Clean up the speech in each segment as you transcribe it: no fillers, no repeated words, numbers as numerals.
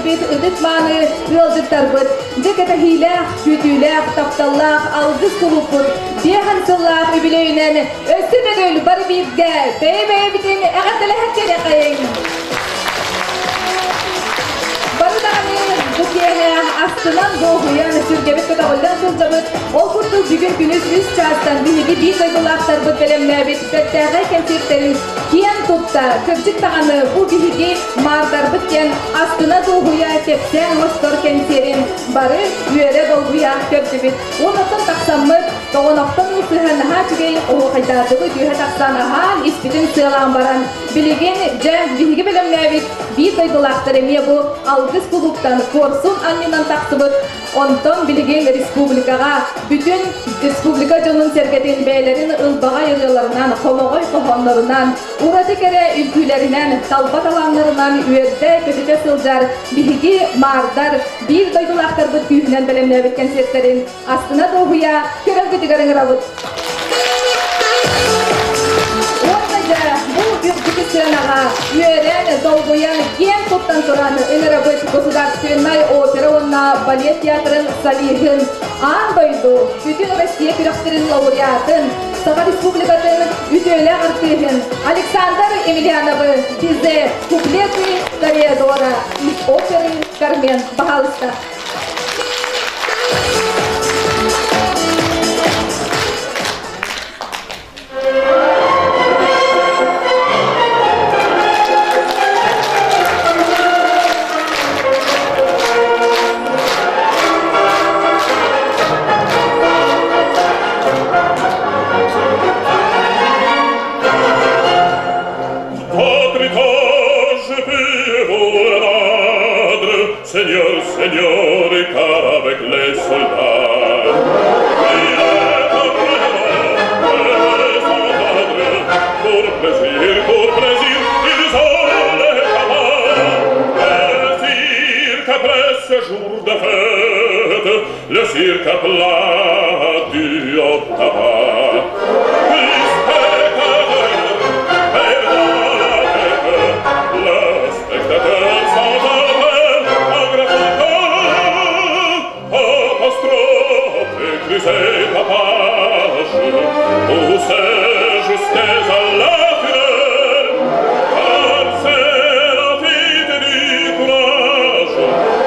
кэлбит ытык-мааны ыалдьыттарбыт, дьэ кэтэһиилээх, күүтүүлээх, тапталлаах алгыс кулууппут биэһэн сыллаах үбүлүөйүнэн өссө төгүл бары бииргэ бэйэ-бэйэбитин эҕэрдэлэһэн кэлиэхэйиҥ! Бары даҕаны бу киэһэ астынан, дуоһуйан, сүргэбит көтөҕүллэн сылдьабыт. Ол курдук бүгүн күнүс үс чаастан биһиги биир дойдулаахтарбыт бэлэмнээбит бэртээхэй кэнсиэртэрин киэн тутта, кырдьык даҕаны бу биһиги маардарбыт диэн астына дуоһуйа кэпсээн оҥостор кэнсиэрин бары үөрэ долгуйа көрдүбүт. Уоннаттан тахсаммыт, тоҕонохтон ылсыһан наһаа үчүгэй оһуохайдаатыбыт, үөһэ тахсан аһаан, испитин сыалаан баран, билигин дьэ биһиги бэлэмнээбит биир дойдулаахтар эмиэ бу Алгыс кулууптан куорсун анньынан тахсыбыт. Онтон билигин республикаҕа бүтүн республика дьонун-сэргэтин бэйэлэрин ылбаҕай ырыаларынан, хомоҕой хоһооннорунан, ураты кэрэ үҥкүүлэринэн, талба талааннарынан үөрдэ-көтүтэ сылдьар биһиги маардар биир дойдулаахтарбыт күүһүнэн бэлэмнээбит кэнсиэртэрин астына дуоһуйа көрөргүтүгэр ыҥырабыт. Уонна дьэ, бу үрдүкү сыанаҕа үөрэн, долгуйан, киэн туттан туран ыҥырабыт Государственнай опера уонна балет театрын солиһын, аан дойду, бүтүн Россия күрэхтэрин лауреатын, Саха Республикатын үтүөлээх артыыһын Александр Емельяновы Бизе куплеты Тореадора из оперы «Кармен». Пожалуйста. Seigneur, Seigneur, car avec les soldats. Pour plaisir, pour plaisir, ils ont les tabacs. Le cirque après ce jour de fête, le cirque à plat du haut tabac. Les spectateurs perdant la tête, le spectateur s'en appelle en grand Apostrophe éclusez ta page, poussez jusqu'à la fureur, car c'est la fête du courage,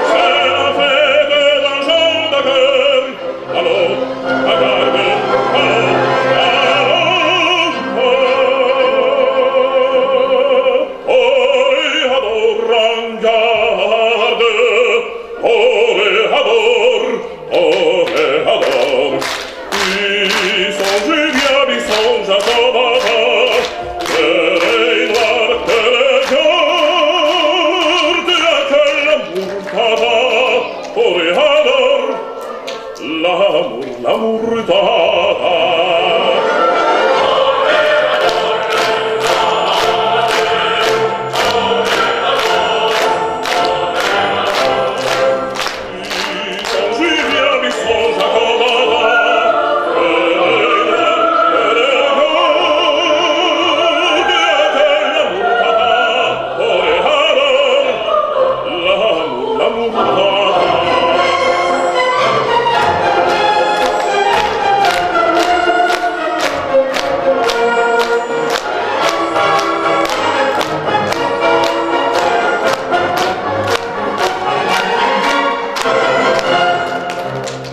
c'est la fête d'un jean d'accueil. Allons, à garde, allons, allons, Toreador en garde, Toreador, toreador, Y songe bien, y songe à ton papa, que les noirs que le garde, que l'amour papa, toreador, l'amour, l'amour tata.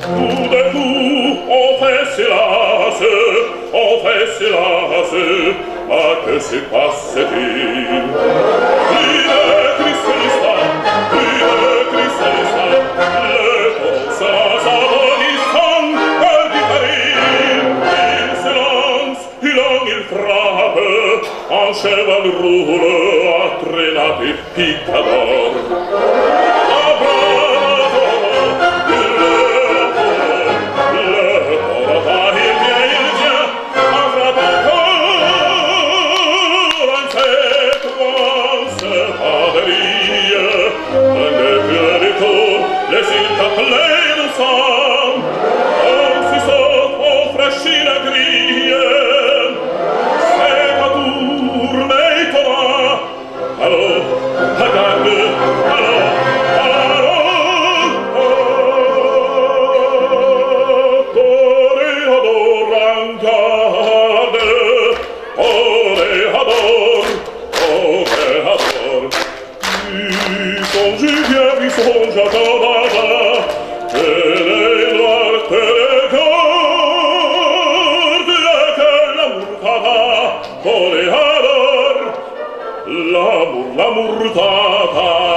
Tout d'un coup, on fait silence, on fait silence, ma que se passe-t-il? Plus de cris solista, plus de cris solista, le taureau se lance en bondissant hors du péril. Il se lance, il en il frappe, un cheval roule à traînate picador. Allô, à garde, allô. L'amour, l'amour tata.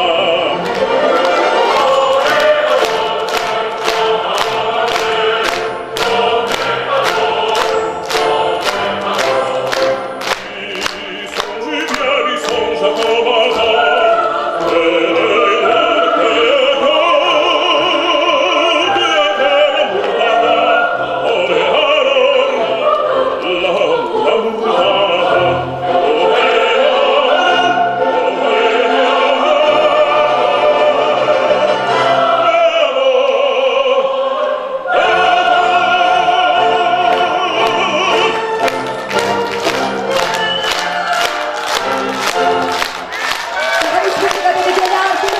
Саха Республикатын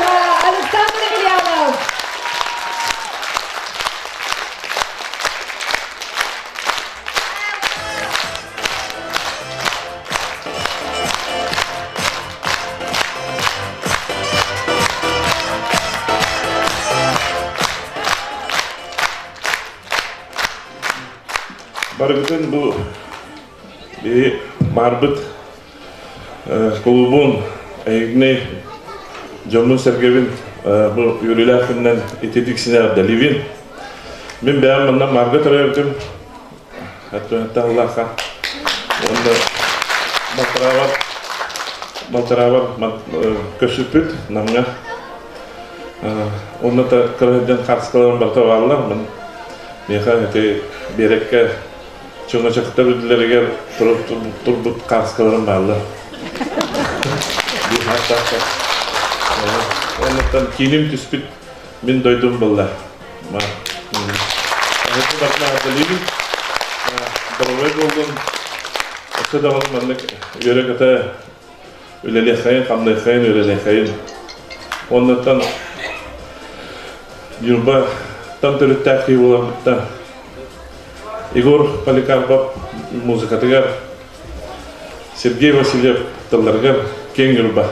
Александр Емельянов. Барыгытын бу биһи барбыт кулуубун эһигини дьоммун-сэргэбин бу үөрүүлээх күнүнэн ититик синэҕэрдэлиибин. Мин бэйэм манна Марга төрөөбүтүм. Атталлаахха. Уонна балтараабар балтараабар көрсүппүт Намҥа. Онно кыра сылдьан хаартыскаларым барыта бааллар. Миэхэ ити биэрэккэ Чөҥөчөктөр үрдүлэригэр турбут кааскаларым бааллар. Оннуттан кииним түспүт мин дойдум буолла. Доруобай буоллун. Өссө даҕаны маннык үөрэ-көтө үлэлиэххэйин, хамныаххайын, үөрэлиэххэйин. Оннуттан Ньурбаттан төрүттээх киһи буоламмыттан Егор Поликарпов музыкатыгар, Сергей Васильев тылларыгар Киэҥ Ньурба.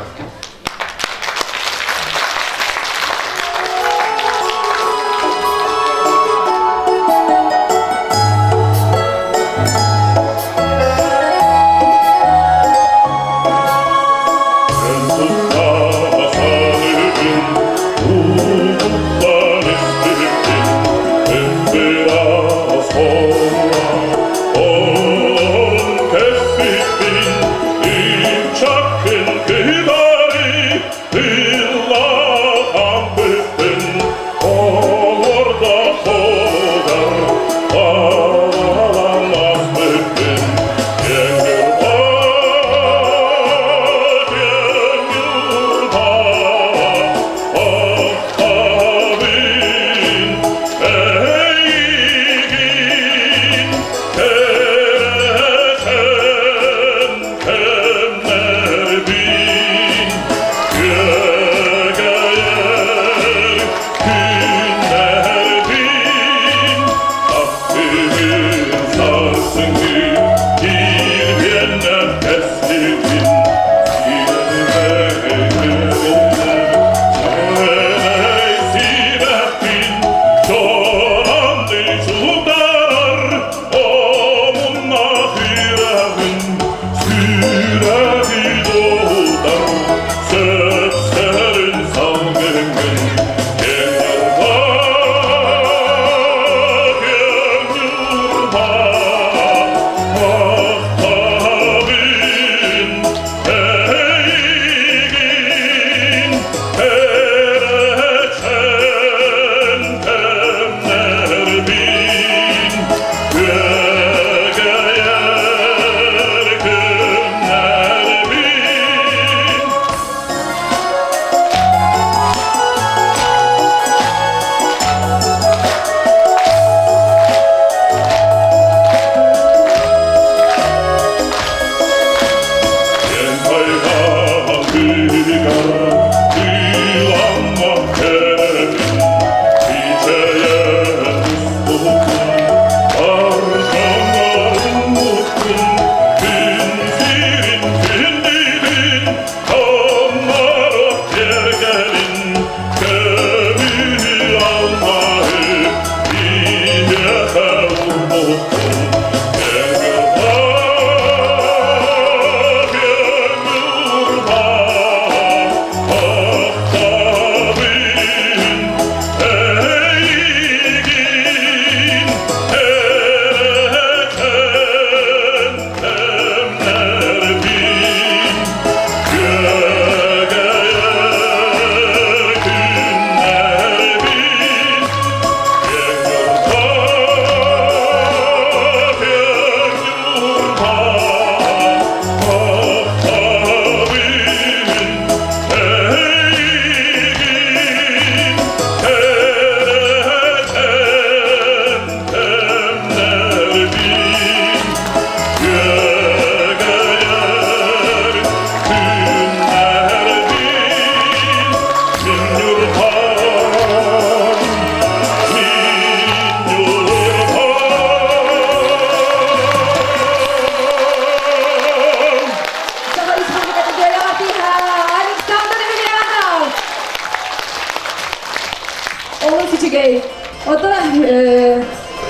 Оттон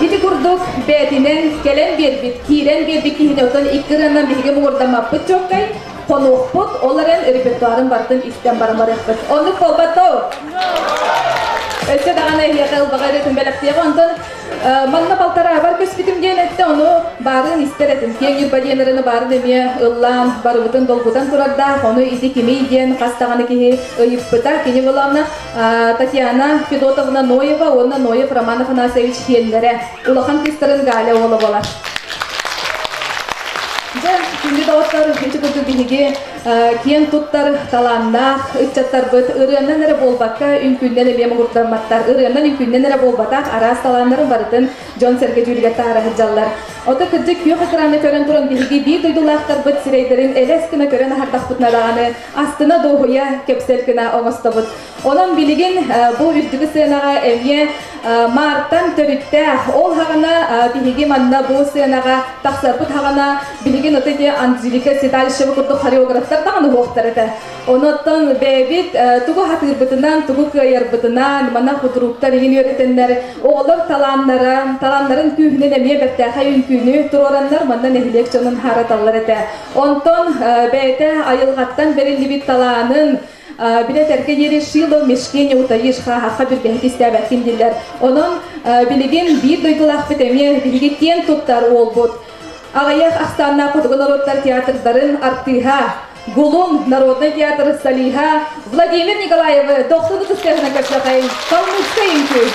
ити курдук бээтинэн кэлэн биэрбит, киирэн биэрбит киһини оттон икки ырыанан биһиги муҥурдаммаппыт чуоккай, хонуохпут, ол эрэн репертуарын барытын истэн баран барыахпыт. Оннук буолбат Өссө даҕаны эһиэхэ ылбаҕа эрэтин бэлэхтиэҕэ. Онтон манна балтараабар көспүтүм диэн эттэ, ону баарын истэр этим. Киэҥ Ньурба диэн ырыаны баарын эмиэ ыллаан, барыбытын долгутан турардаах, ону ити кимий диэн хас даҕаны киһи ыйыппыта. Кини буолаамна Татьяна Федотовна Ноева уонна Ноев Роман Афанасьевич сиэннэрэ, улахан кыыстарын Галя уола буолар. Дьэ, күндү доҕоттор, ити курдук биһиги киэн туттар талааннаах ыччаттарбыт ырыанан эрэ буолбакка, үҥкүүннэн эмиэ муҥурдамматтар. Ырыанан үҥкүүннэн эрэ буолбатах, араас талааннарын барытын дьон-сэргэ дьүүлүгэр таһара сылдьаллар. Ото кырдьык күөх экраны көрөн туран биһиги биир дойдулаахтарбыт сирэйдэрин элэс гына көрөн аһардахпытына даҕаны астына дуоһуйа кэпсэл гына оҥостобут. Онон билигин бу үрдүкү сыанаҕа эмиэ Маартан төрүттээх. Ол хаҕана биһиги манна бу сыанаҕа тахсарбыт хаҕана билигин ото ити Анжелика Седалищева курдук хореографтар даҕаны уһуохтар этэ. Онуттан бэйэбит тугу хатыырбытынан, тугу кыайарбытынан, манна худруктар иһин үөрэтэннэр, оҕолор талааннара, талааннарын күүһүнэн эмиэ бэртээхэй үҥкүүнү туруораннар манна нэһилиэк дьонун хаараталлар этэ. Онтон бэйэтэ айылҕаттан бэриллибит талаанын билэтэргэ диэри шило в мешке не утаишь хааһахха бүргэһит истээбэккин дииллэр. Онон билигин биир дойдулаахпыт эмиэ биһиги киэн туттар уолбут. Аҕыйах ахсааннаах хотугу норуоттар театрдарын артыыһа, Гулун народный театр солиһа Владимир Николаевы дохсун ытыстыаһынан көрсөҕөйүн Калмыкскай үҥкүү.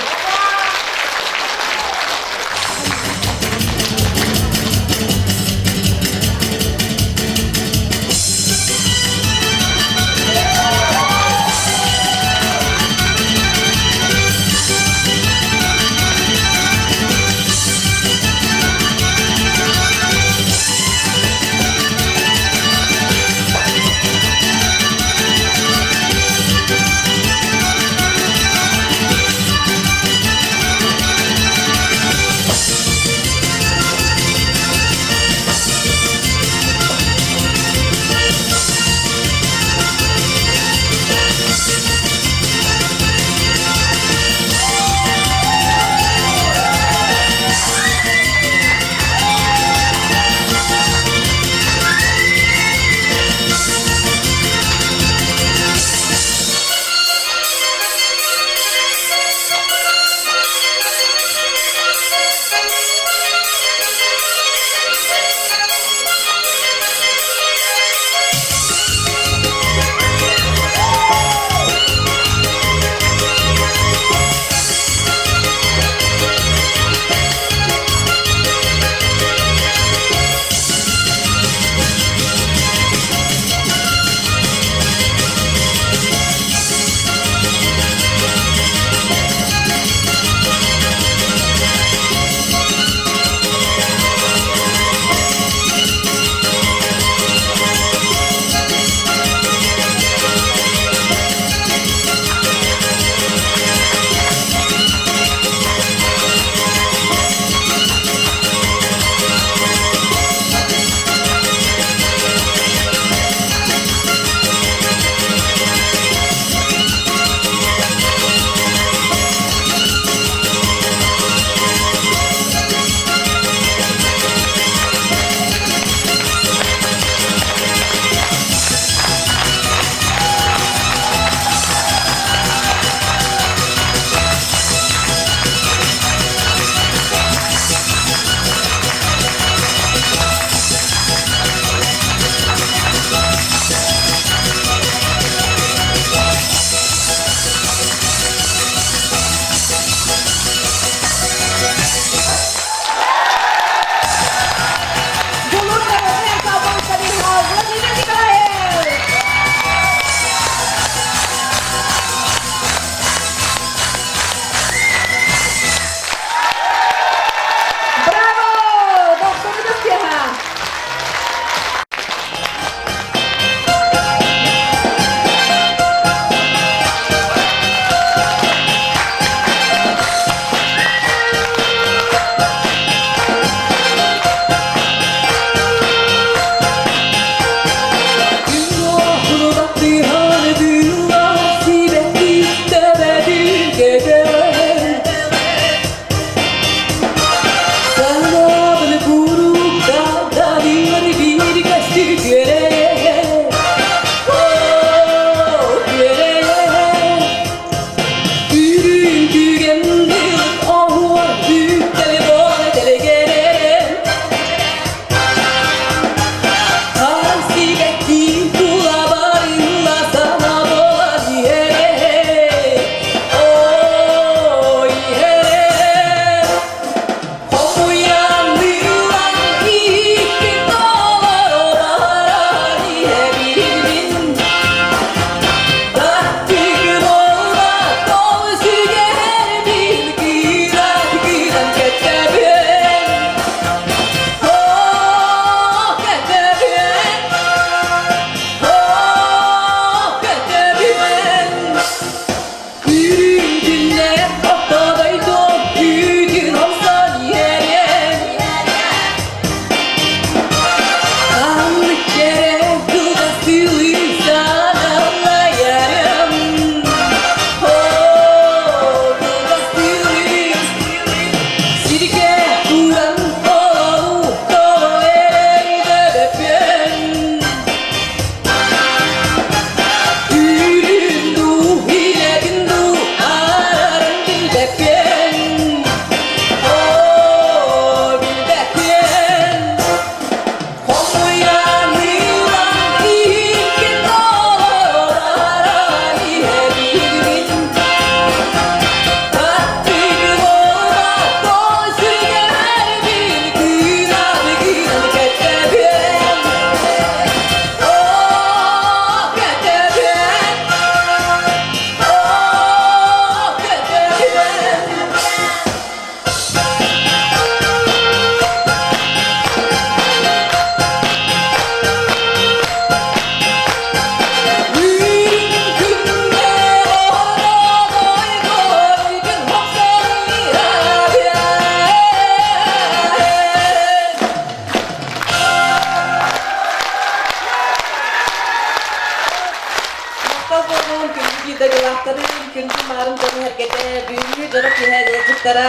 биир дойдулаахтарым, күндү маарын дьону сэргэтэ, бүгүҥҥү дьоро киэһэ ыалдьыттара.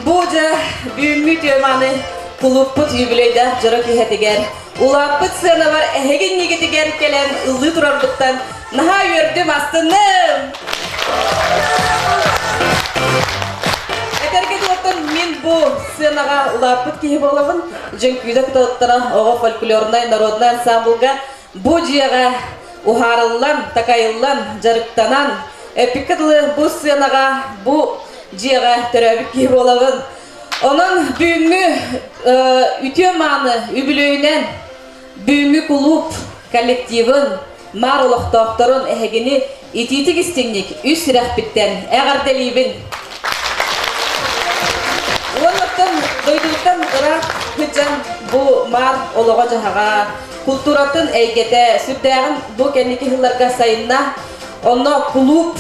Бу дьэ бүгүҥҥү үтүө-мааны кулууппут юбилейдаах дьоро киэһэтигэр улааппыт сыанабар эһиги иннигитигэр кэлэн ыллыы турарбыттан наһаа үөрдүм, астынным! Этэргэ дылыттан мин бу сыанаҕа улааппыт киһи буолабын. Дьөҥкүүдэ куталыттара оҕо фольклорнай народнай ансамблга Бу дьиэҕэ уһаарыллан, такайыллан, дьарыктанан, эппиккэ дылы бу сценаҕа, бу дьиэҕэ төрөөбүт киһи буолабын. Онон бүгүҥҥү үтүө-мааны үбүлүөйүнэн бүгүҥҥү кулууп коллективын, маар олохтоохторун эһигини итиитик истиҥник үс сүрэхпиттэн эҕэрдэлиибин. Уоннаттан дойдуттан ыраах сылдьан бу маар олоҕо-дьаһаҕа, култууратын эйгэтэ сүрдээҕин бу кэнники сылларга сайынна. Онно кулууп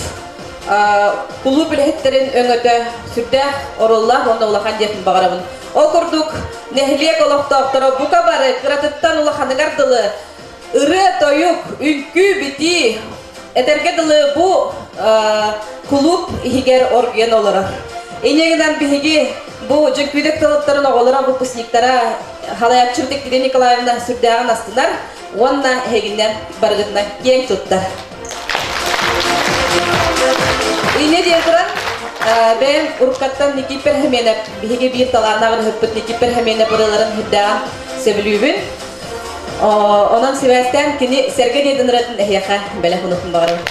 кулууп үлэһиттэрин өҥөтө сүрдээх оруоллаах уонна улахан диэхпин баҕарабын. Ол курдук нэһилиэк олохтоохторо бука бары кыратыттан улаханыгар дылы ырыа-тойук, үҥкүү-битии этэргэ дылы бу кулууп иһигэр оргуйан олорор. Инньэ гынан биһиги бу Дьөҥкүүдэ кылыптарын оҕолоро, выпускниктара халайааччы Екатерина Николаевна сүрдээҕин астынар уонна эһигиннэн барыгытынан киэҥ туттар. Инньэ диэн туран, бэйэм уруккаттан Никиппер Хеменеп, биһиги биир талааннаах ырыһыппыт Никиппер Хеменеп ырыаларын сүрдээҕин сөбүлүүбүн. Онон сибээстээн кини сэргэ диэн ырыатын эһиэхэ бэлэх уунуохпун баҕарабын.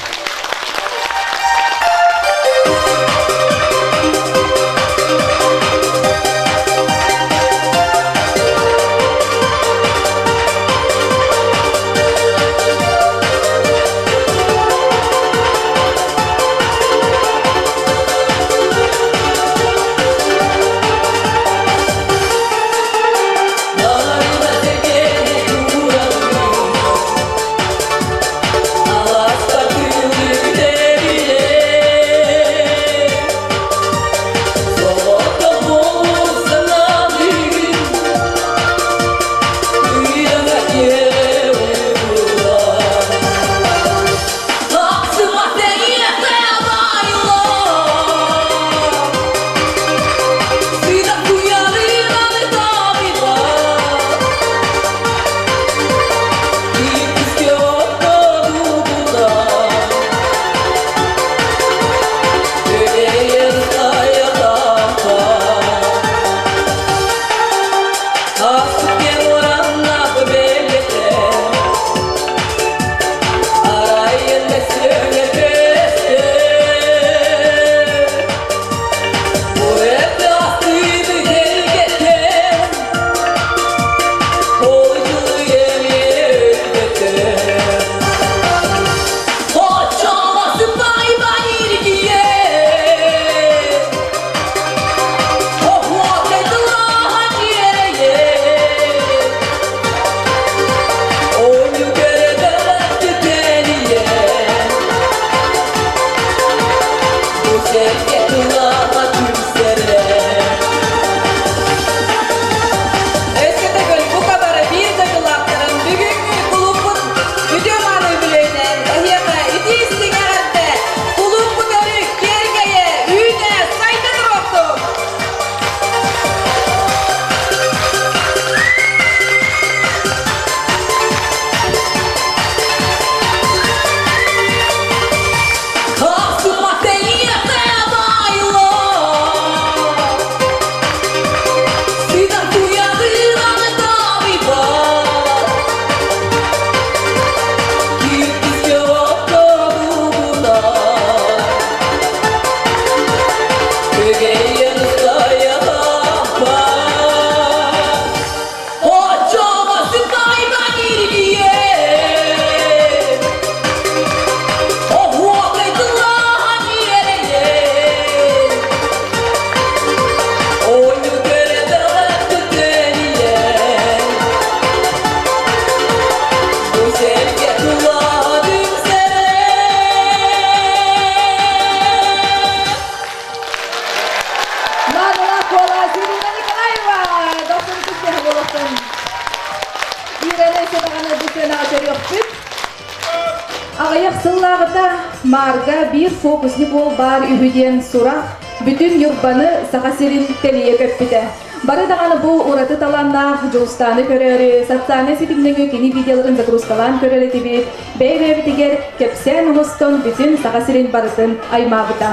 Аҕыйах сыллааҕыта Маарга биир фокусник уол баар үһү диэн сурах бүтүн Ньурбаны Саха сирин тэлийэ көппүтэ. Бары даҕаны бу ураты талааннаах Дьулустааны көрөөрү социальнай ситимнэҥҥэ кини видеоларын загрузкалаан көрөр этибит, бэйэ-бэйэбитигэр кэпсээн оҥостон бүтүн Саха сирин барытын аймаабыта.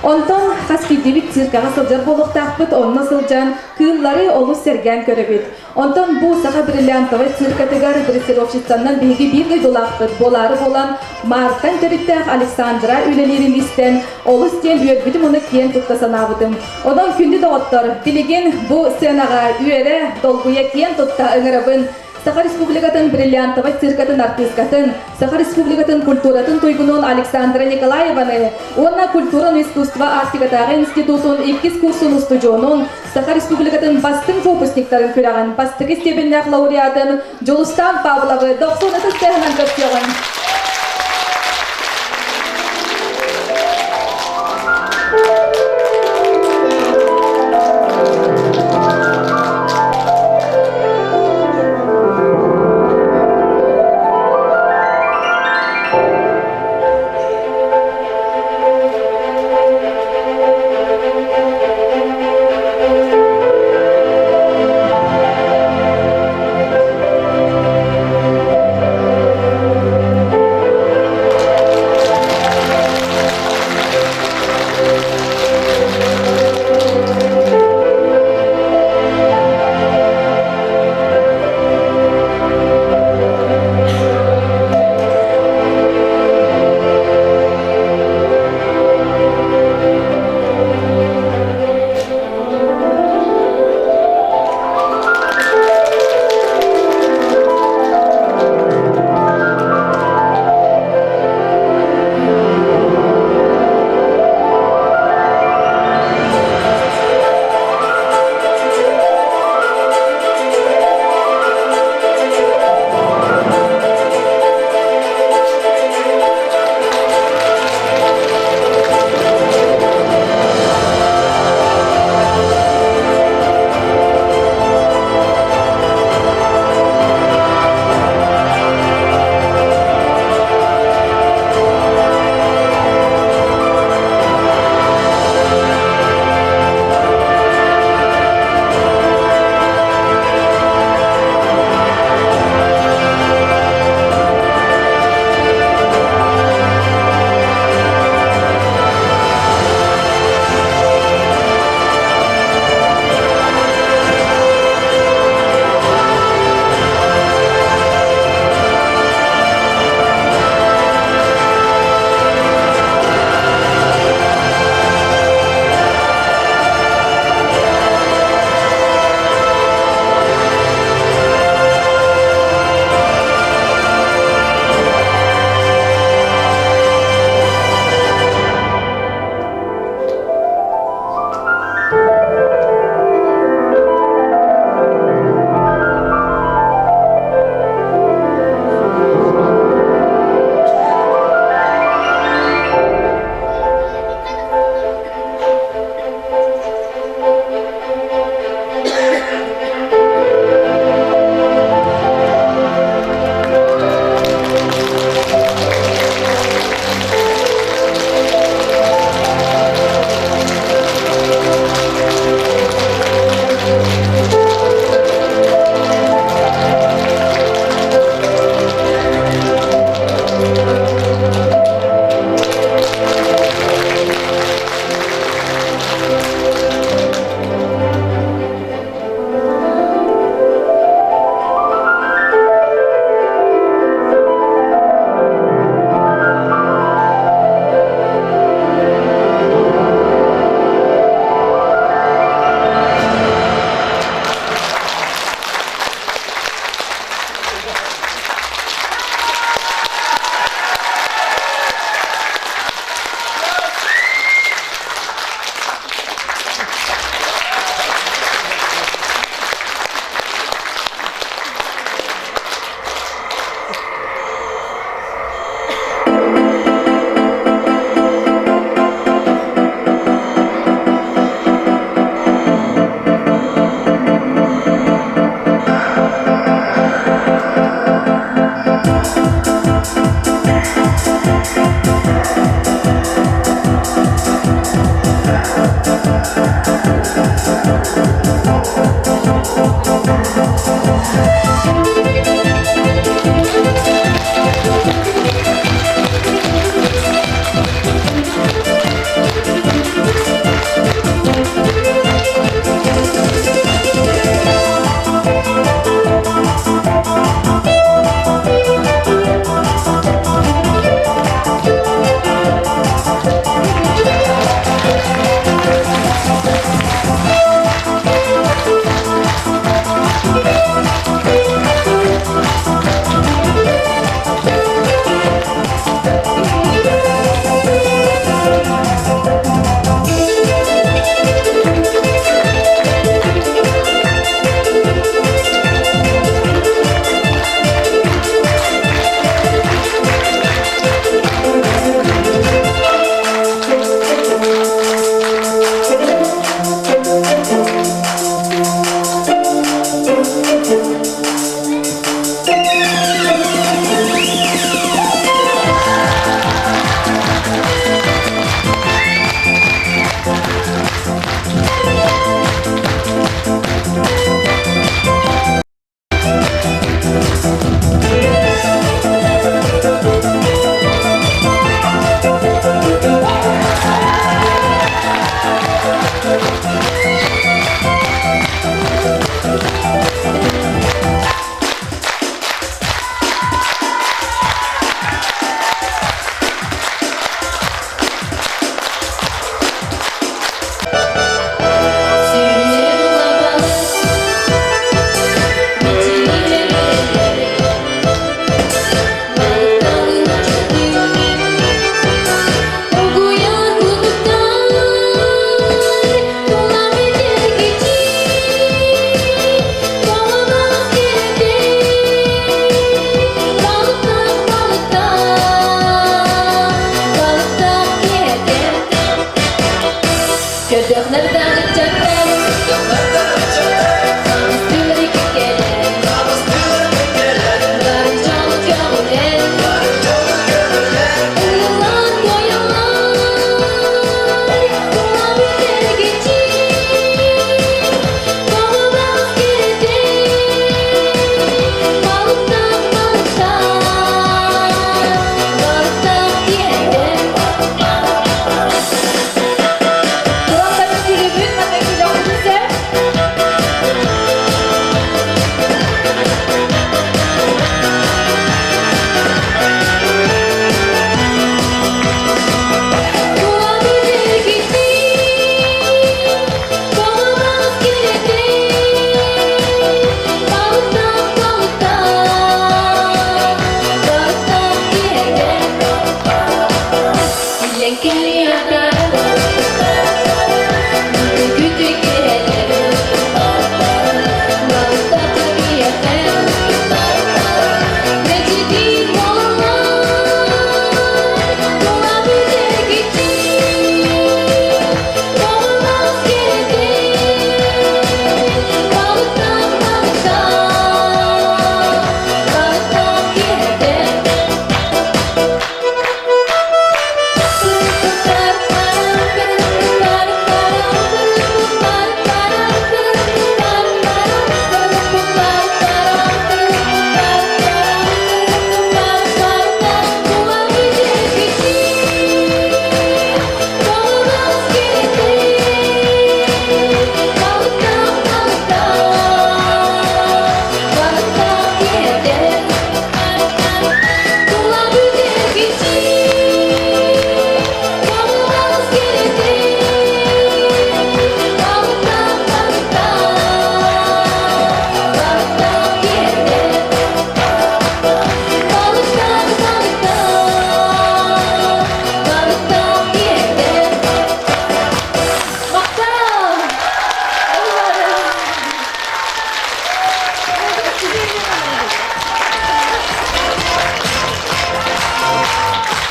Онтон хас биирдиибит циркаҕа сылдьар буолуохтаахпыт, онно сылдьан кыыллары олус сэргээн көрөбүт. Онтон бу саха бриллиантовай циркатыгар дрессировщицаннан биһиги биир дойдулаахпыт буолаары буолан Мартан төрүттээх Александра үлэлиирин истэн олус диэн үөрбүтүм уонна киэн тутта санаабытым. Онон күндү доҕоттор, билигин бу сценаҕа үөрэ, долгуйа киэн тутта ыҥырабын Саха Республикатын бриллиантовай циркатын артыыскатын, Саха Республикатын культуратын туйгунун Александра Николаеваны уонна культураны искусство Арктикатааҕы институтун иккис курсун устудьуонун, Саха Республикатын бастыҥ выпускниктарын күрэҕин бастакы степеннээх лауреатын Дьулустаан Павловы дохсун ытыс тыаһынан көрсүөҕүҥ.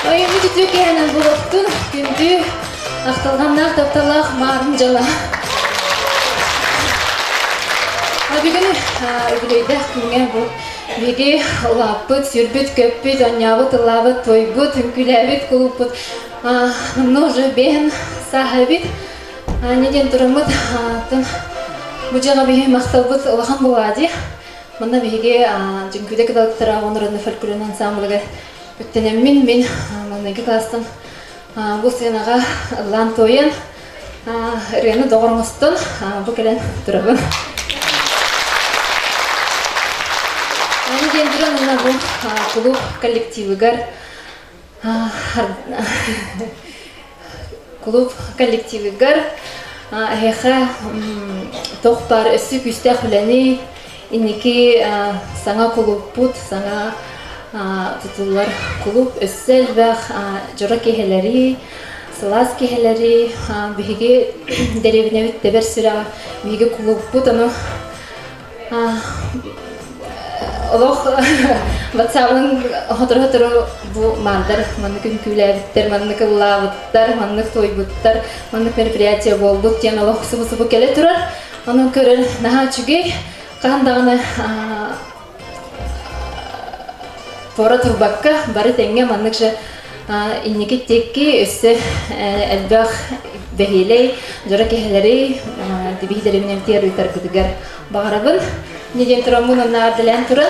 Ойуммут үтүө киһинэн булуохтун, күндү, ахтылҕаннаах, тапталлаах маарын дьоно. Бүгүн үбүлүөйдээх күҥҥэ бу биһиги улааппыт, сүрбүт, көппүт, оонньообут, ыллаабыт, туойбут, үҥкүүлээбит кулууппут ну уже бэһин сааһа эбит. Аня диэн тураммыт, оттон бу дьиэҕэ биһи махталбыт улахан буолаа дии. Манна биһиги Дьүҥкүүдэ кыталыктара оҕонорунна фольклорун ансаамбылыгар үктэнэммин, мин маҥнайгы класстан бу сценаҕа ыллаан туойан, ырыаны доҕор оҥостон бу кэлэн турабын. Аня диэн туран уонна бу кулууп коллективыгар Клуб коллективыгар эһиэхэ туох баар өссө күүстээх үлэни, инники саҥа кулууппут, саҥа тутуллар кулууп өссө элбэх дьоро киэһэлэри, сылаас киэһэлэри биһиги дэриэбинэбит тэбэр сүрэҕэ биһиги кулууппут ону Олох ватсабын сотору-сотору бу маардар маннык үҥкүүлээбиттэр, маннык ыллаабыттар, маннык туойбуттар, маннык мероприятие буолбут диэн олох субу-субу кэлэ турар. Онон көрөр наһаа үчүгэй. Хаһан даҕаны туора турбакка бары тэҥҥэ маннык же инники диэки өссө элбэх бэһиэлэй дьоро киһилэри дибиһилэримин ыытаргытыгар баҕарабын. Не диэн тураммын онно ардылаан туран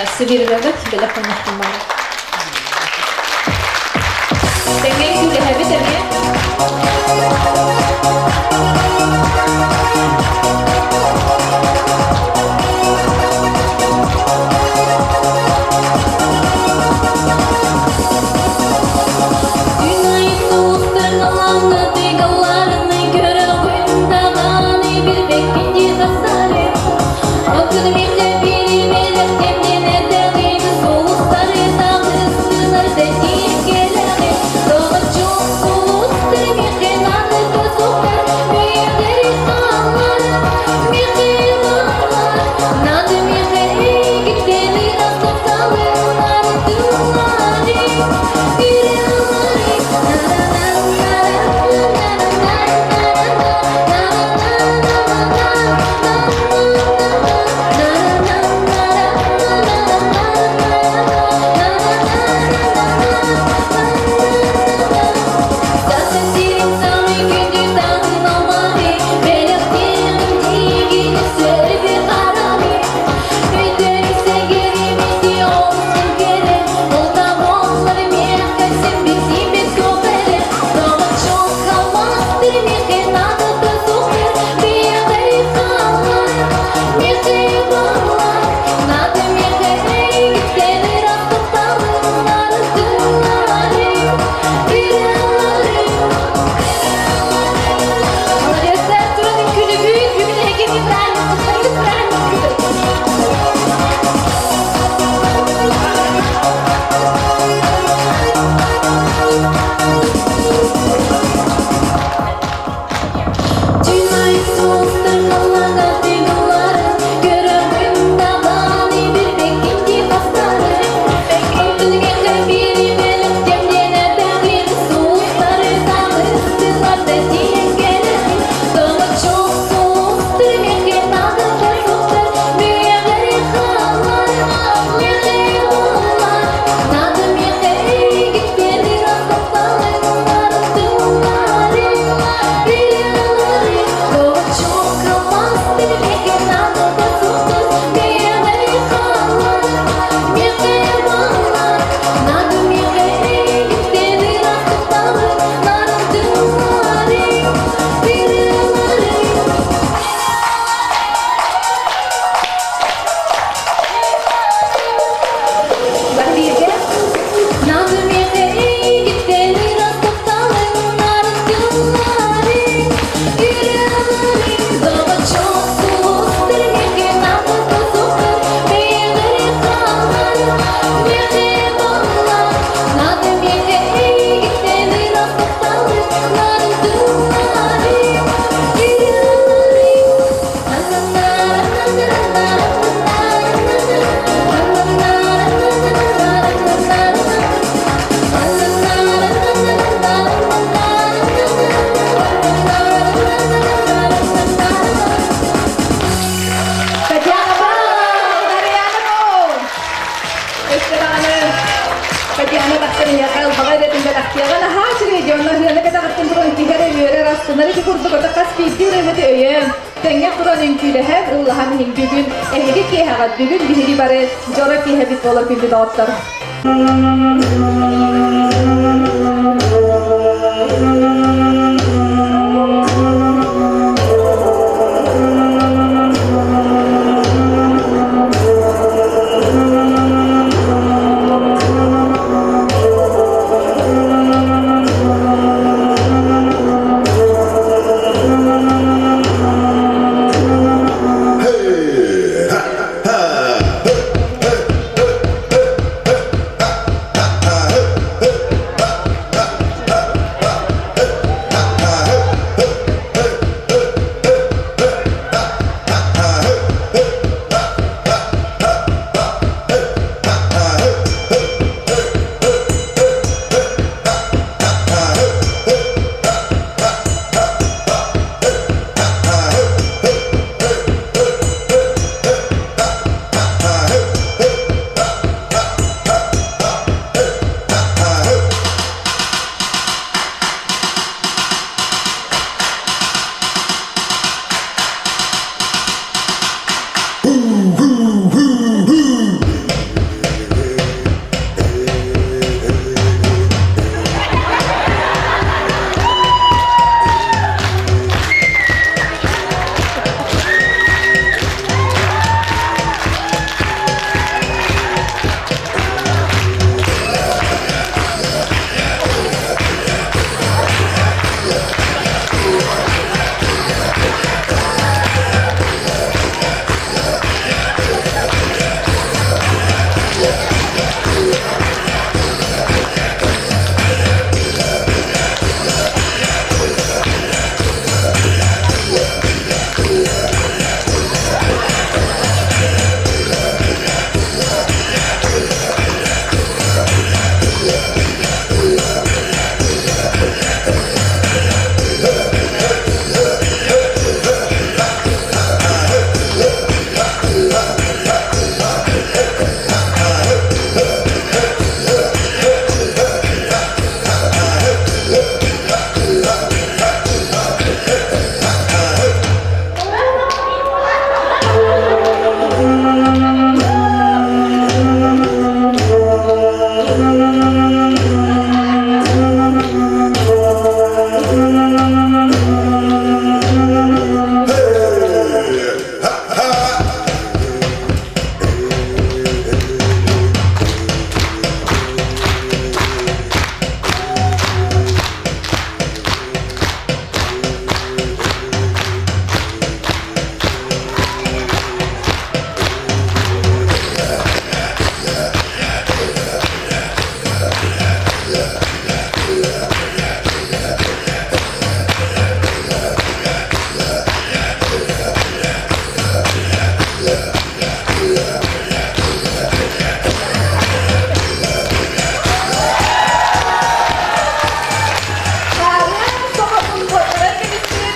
өссө биир ырыабын бэлэх оҥостум баҕар. Тэҥҥэ күүлэһэбит эмиэ. Күн айы сулустар тыгалларыны көрөҕүн даҕаны билбэккин дии тахсары. Оттон миэхэ биэримэлэх кэмнэн эрдэҕин сулустары таҕыстылар да тиийэн кэлэҕин. Доҕоччук сулустар миэхэ наадата суохтар, бэйэлэри хааллар, миэхэ бааллар. Наада миэхэ эйигиттэн ыраас тапталым ардылларый, Молодецтар, туран үҥкүүлүүбүт, бүгүн эһиги праздник, праздник. Бары бииргэ. Татьяна Нарьяна Өссө даҕаны Татьяна тахсан иһиэхэ ылбаҕай да түмбэтэхтэр. Хореографияҕа наһаа үчүгэй дьонно сыана кэтэҕиттэн туран киһи эрэ үөрэр, астынар ити курдук ото хас биирдии ырыаһыты өйөөн, тэҥҥэ туран үҥкүүлэһэн, ыллаһан иһин бүгүн эһиги киэһэҕит, бүгүн биһиги бары дьоро киэһэбит буолар күндү доҕоттор.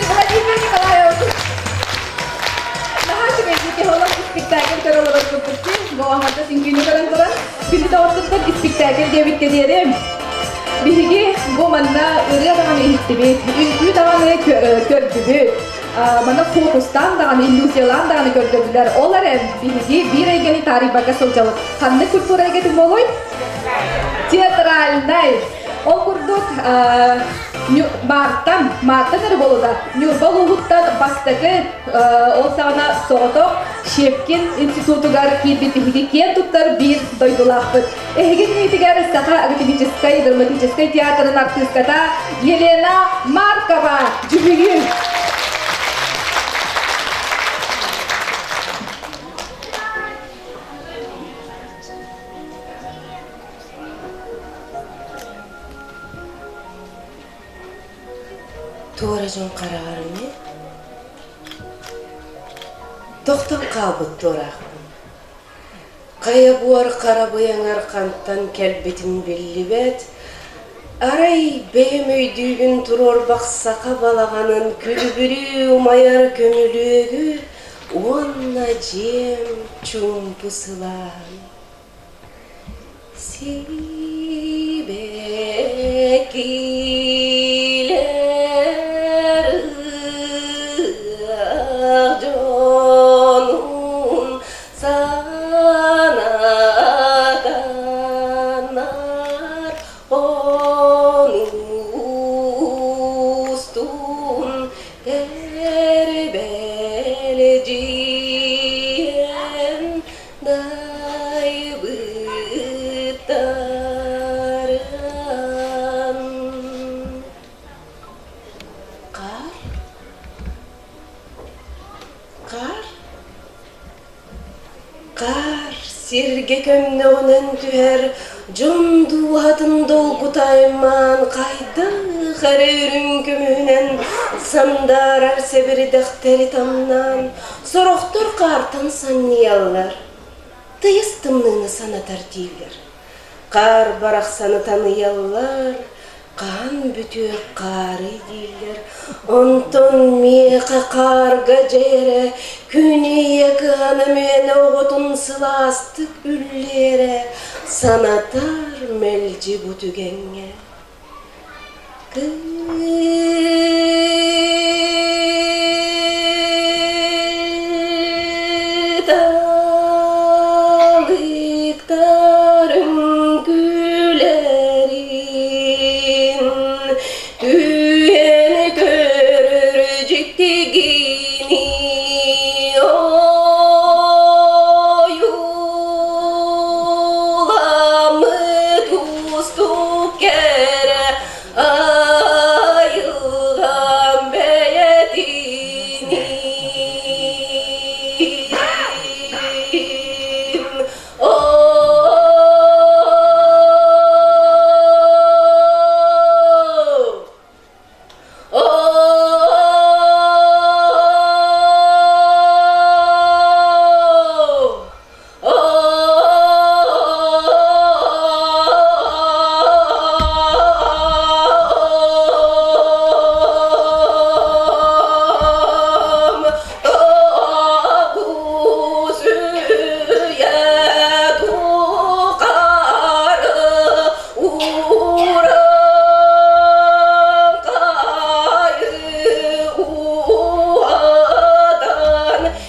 Владимир Николаевич. Наһаа үчүгэйдик киһи испиктээкил көрө олорор курдук Гоҕаһата үҥкүүнү көрөн туран күнү доҕордуттан испиктээкил диэбиккэ диэри биһиги бу манна ырыа даҕаны иһиттибит, үҥкүү даҕаны көрдүбүт. Манна фокустаан даҕаны, иллюзиялаан даҕаны көрдөрдүлэр. Ол эрэн биһиги биир эйгэни таарыйбакка сылдьабыт. Ханнык культура эйгэтин буолуой? Театральнай. Ол курдук Маартан, Маартан эрэ буолуда, Ньурба улууһуттан бастакы ол саҕана соҕотох Щепкин институтугар киирбит биһиги киэн туттар биир дойдулаахпыт. Эһиги иннигитигэр Саха академическай драматическай театрын артыыската Елена Маркова дьүһүйүү. Туора дьон хараҕар эмиэ тохтон хаалбыт туораахпын. Хайа буор хара быйаҥар хантан кэлбитим биллибэт, арай бэйэм өйдүүбүн туруорбах саха балаҕанын күлүбүрүү умайар көмүлүөгү уонна дьиэм чуумпу сылааһын. Сибэкки. Сибэккилэр ыһыах дьонун санатаннар онустун тэрбэлдьийэн дайбыттарын. Хаар? Хаар? Хаар сиргэ көмнөҕүнэн түһэр, дьон дууһатын долгута аймаан хайдах эрэ үрүҥ көмүһүнэн сандаарар сэбирдэхтэри тамнаан, сорохтор хаартан санньыйаллар, тыйыс тымныыны санатар дииллэр. Хаар барахсаны таныйаллар, хаан бүтүөх хаарый дииллэр. Онтон миэхэ хаарга дьэйэрэ, күн ийэ кыһана мүөнэ оҕотун сылаастык үллэрэ, санатар мэлдьи бу түгэҥҥэ. Кыталыктарым күлэрин Түһэн көрөр дьиктигини Ойууламмыт уустук кэрэ айылҕам бэйэтинии.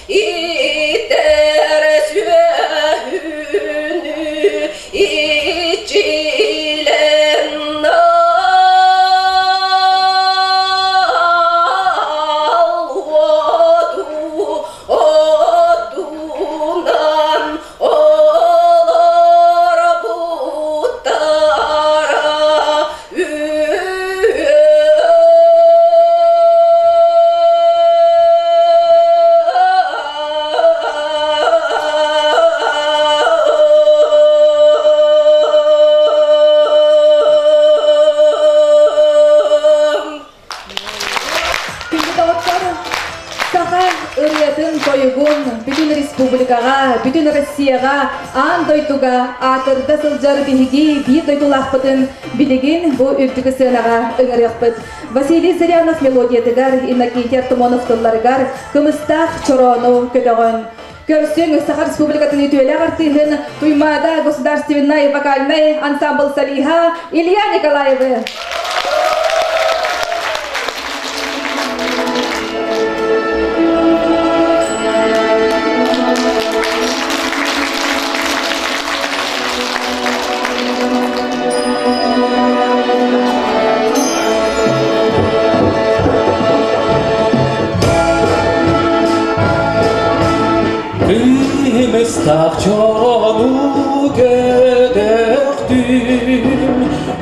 Иттэр сүөһүнү иччилэн уоту отунан олорбуттара Күндү доҕоттор, саха ырыатын тойугун бүтүн республикаҕа, бүтүн Россияҕа, аан дойдуга аатырда сылдьар биһиги биир дойдулаахпытын билигин бу үрдүкү сыанаҕа ыҥырыахпыт. Василий Зырянов мелодиятыгар, Иннокентий Артамонов тылларыгар кымыстаах чороону көтөҕөн Көрсүҥ Саха Республикатын үтүөлээх артыыһын Туймаада государственнай вокальнай ансамбл солиһа Илья Николаевы. Кыымыстаах чорону көтөхтүм,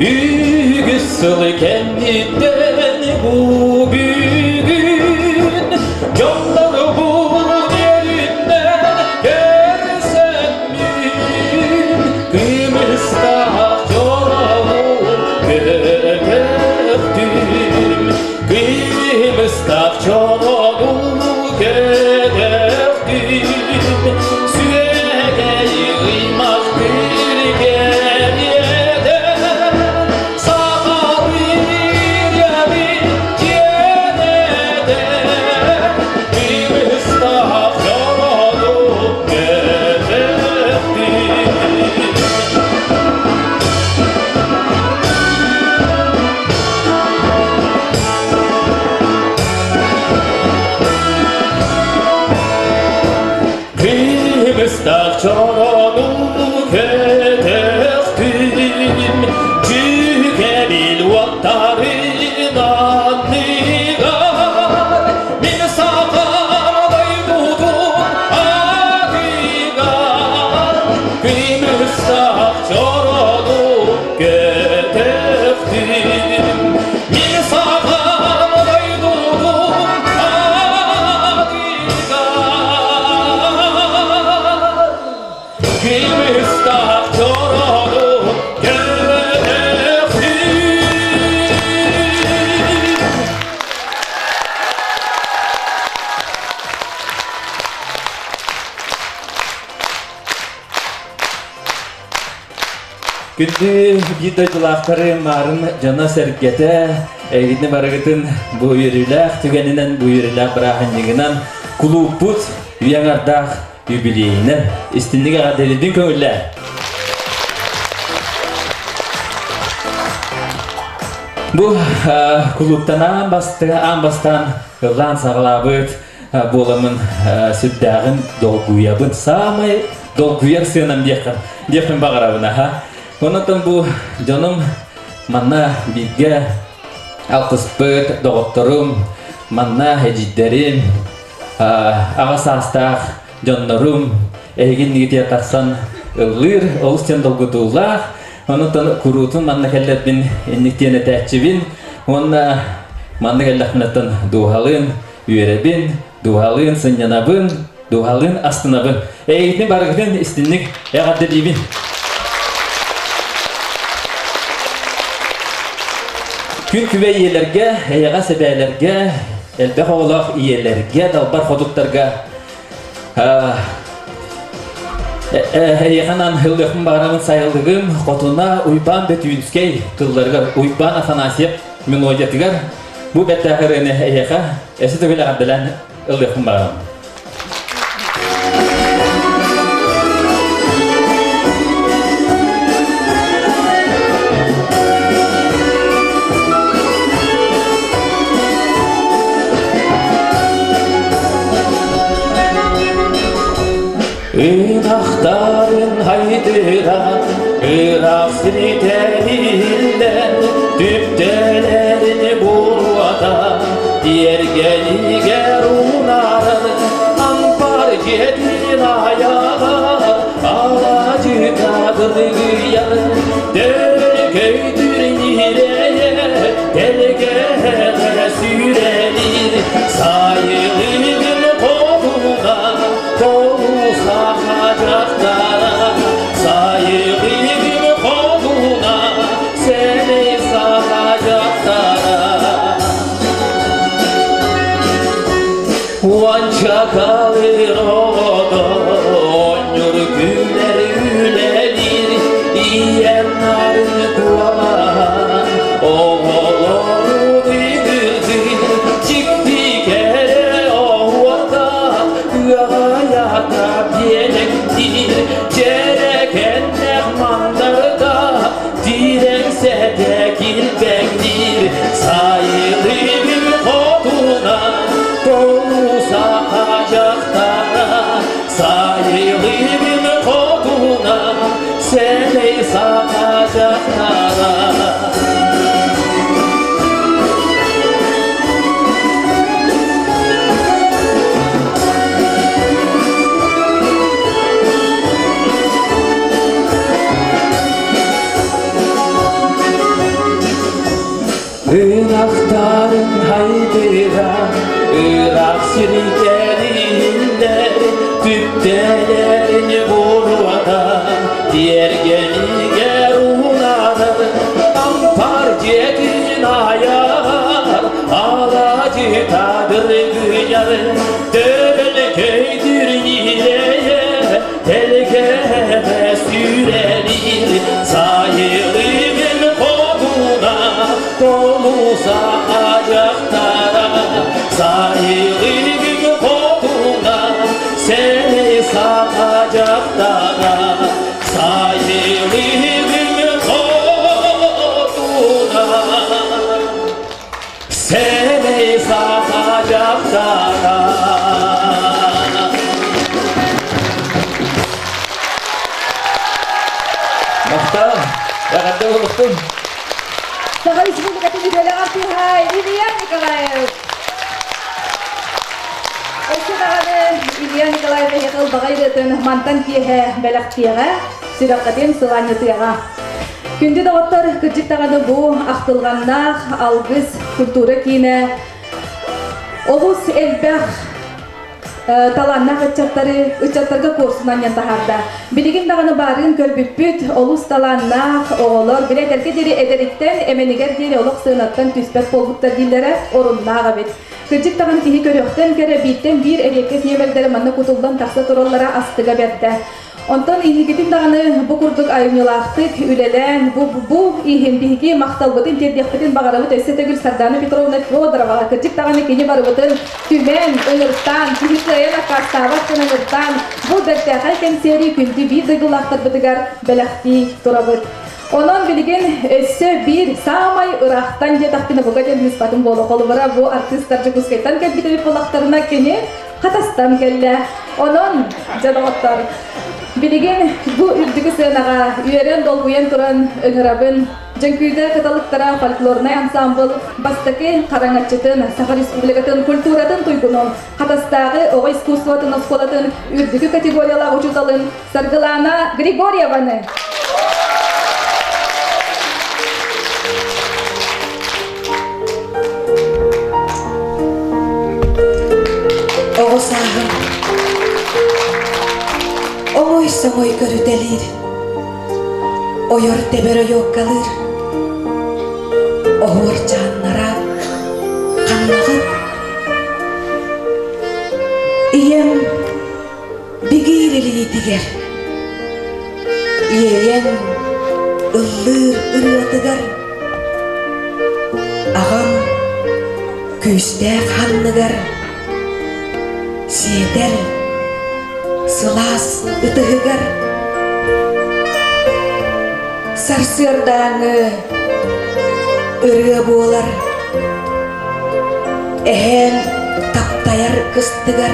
Үгүс сыл кэнниттэн бу бүгүн Дьоннорбун үөрүнэн көрсөммүн Кымыстаах чорону көтөхтүм, Кымыстаах чорону көтөхтүм, Сүөгэй ыймах күргэниэтэ, Сахалыы чорону көтөхтүм, Дьүкэбил уоттарын анныгар Мин сахам дойдутун атыгар Күмүс-сах чорону көтөхтүм. Мин сахам дойдутун атыгар Күмүс-сах чорону көтөхтүм. Күндү биир дойдулаахтары маарын дьоно-сэргэтэ, эйигини барыгытын бу үөрүүлээх түгэнинэн, бу үөрүүлээх бырааһынньыгынан кулууппут үйэ аҥардаах юбилейинэн истинник эҕэрдэлиирбин көҥүллээ. Бу кулууптан аан бастаан ыллаан саҕалаабыт буоламмын сүрдээҕин долгуйабын. Саамай долгуйар сыанам диэххин, диэхпин баҕарабын аха. Онон бу дьонум манна бииргэ алтыспыт доҕотторум, манна эдьиийдэрим, аҕа саастаах дьоннорум эһигин нигитигэр тахсан ыллыыр олус диэн долгутуулаах. Онон куруутун манна кэллэрбин инник диэн этээччибин уонна манна кэллэхпинэттэн дууһалыын үөрэбин, дууһалыын сынньанабын, дууһалыын астынабын. Эйигитин барыгытын истинник эҕэрдэлиибин. Күн күбэй ийэлэргэ, эйэҕэс эбээлэргэ, элбэх оҕолоох ийэлэргэ, далбар хотуттарга эйиэхэ анаан ыллыахпын баҕарабын сайылыгым хотуна Уйбаан Бөтүүнскэй тылларыгар Уйбаан Афанасьев мелодиятыгар бу бэртээхэй ырыаны эйиэхэ эсэ төгүл эҕэрдэлээн ыллыахпын баҕарабын. Ынахтарын хайдыран, ыраах сиритэриллэн, түптэлэрин буруотан, тиэргэнигэр унааран, ампар дьиэтин айаҕар, алаадьыта дыргыйар, Дөркөйдүр ньирэйэ, тэлгэһэ сүүрэлиир, сайылыгын хотуга, Толусаха дьахтара, сайылыгын хотуна, сэмэй саха дьахтара. Уонча калыр оҕото оонньуур күлэр үлэлиир, ийэм нарын куолаһа оҕолорун ыгырдыыр, дьикти кэрэ оһуота ыаҕайата биэрэктиир, дьэрэкэннэх мандарда дирэҥсэтэ килбэҥниир, сайылыгын хотуна толуса дьахтара, сайылыгын хотуна сэмэй саха дьахтара. Ынахтарын хайдыра, ыраах сирдэр иһиллэр, түптэлэрин буруота, тиэргэнигэр уунарар, ампар дьиэтин айар, алаадьыта дыргыйар, төбөлөкөйдүр ньирэйэ, тэлгэһэ сүүрэлиир, сайылыгын хотуна, толуса дьахтара, сайылыгын хотуна, сэмэй саха дьахтара, сайылыгын хотуна, сэмэй саха дьахтара. Саха Республикатын үтүөлээх артыыһа Илья Николаев. Өссө даҕаны Илья Николаев эһиэхэ ылбаҕай ырыатын мантан киэһэ бэлэхтиэҕэ, сүрэххитин сылаанньытыаҕа. Күндү доҕоттор, кырдьык даҕаны бу ахтылҕаннаах алгыс культура киинэ олус элбэх талааннаах ыччаттары ыччаттарга куорсунан анньан таһаарда. Билигин даҕаны баарыын көрбүппүт, олус талааннаах оҕолор, били эдэргэ диэри эдэриттэн эмэнигэр диэри олох сыанаттан түспэт буолбуттар дииллэрэ оруннаах эбит. Кырдьык даҕаны киһи көрүөхтэн кэрэ бииртэн биир эриэккэс нүөмэрдэрэ манна кутуллан тахса тураллара астыга бэрдэ. Онтон инникитин даҕаны бу курдук айымньылаахтык үлэлээн, бу, бу иһин биһиги махталбытын тиэрдиэхпитин баҕарабыт өссө төгүл Сардана Петровна Федороваҕа кырдьык даҕаны кини барыбытын түмэн, ыҥыртаан, киһи кыайан аккаастаабат гына ыҥыртаан, бу бэртээхэй кэнсиэри күндү биир дойдулаахтарбытыгар бэлэхтии турабыт. Онон билигин өссө биир саамай ыраахтан диэтэхпинэ бука диэн быыспатын буола холобура бу артыыстар Дьокуускайтан кэлбит эбит буоллахтарына кини Хатастан кэллэ. Онон, дьэ доҕоттор, билигин бу үрдүкү сыанаҕа үөрэн долгуйан туран ыҥырабын Дьөҥкүүдэ кыталыктара фольклорнай ансаамбыл бастакы хараҥаччытын, Саха Республикатын культуратын туйгунун, Хатастааҕы оҕо искусствотын оскуолатын үрдүкү категориялаах учууталын Саргылаана Григорьеваны. Оҕо сааһым оҥой-соҥой көрүтэлиир, ойор тэбэр ойуоккалыыр, оһуор чааннара ханнаҕыт? Ийэм Бигиир илиитигэр, иэйэн ыллыыр ырыатыгар, аҕам күүстээх санныгар сиэтэр сылаас ытыһыгар сарсыардааҥы ырыа буолар Эһээм таптайар кыстыгар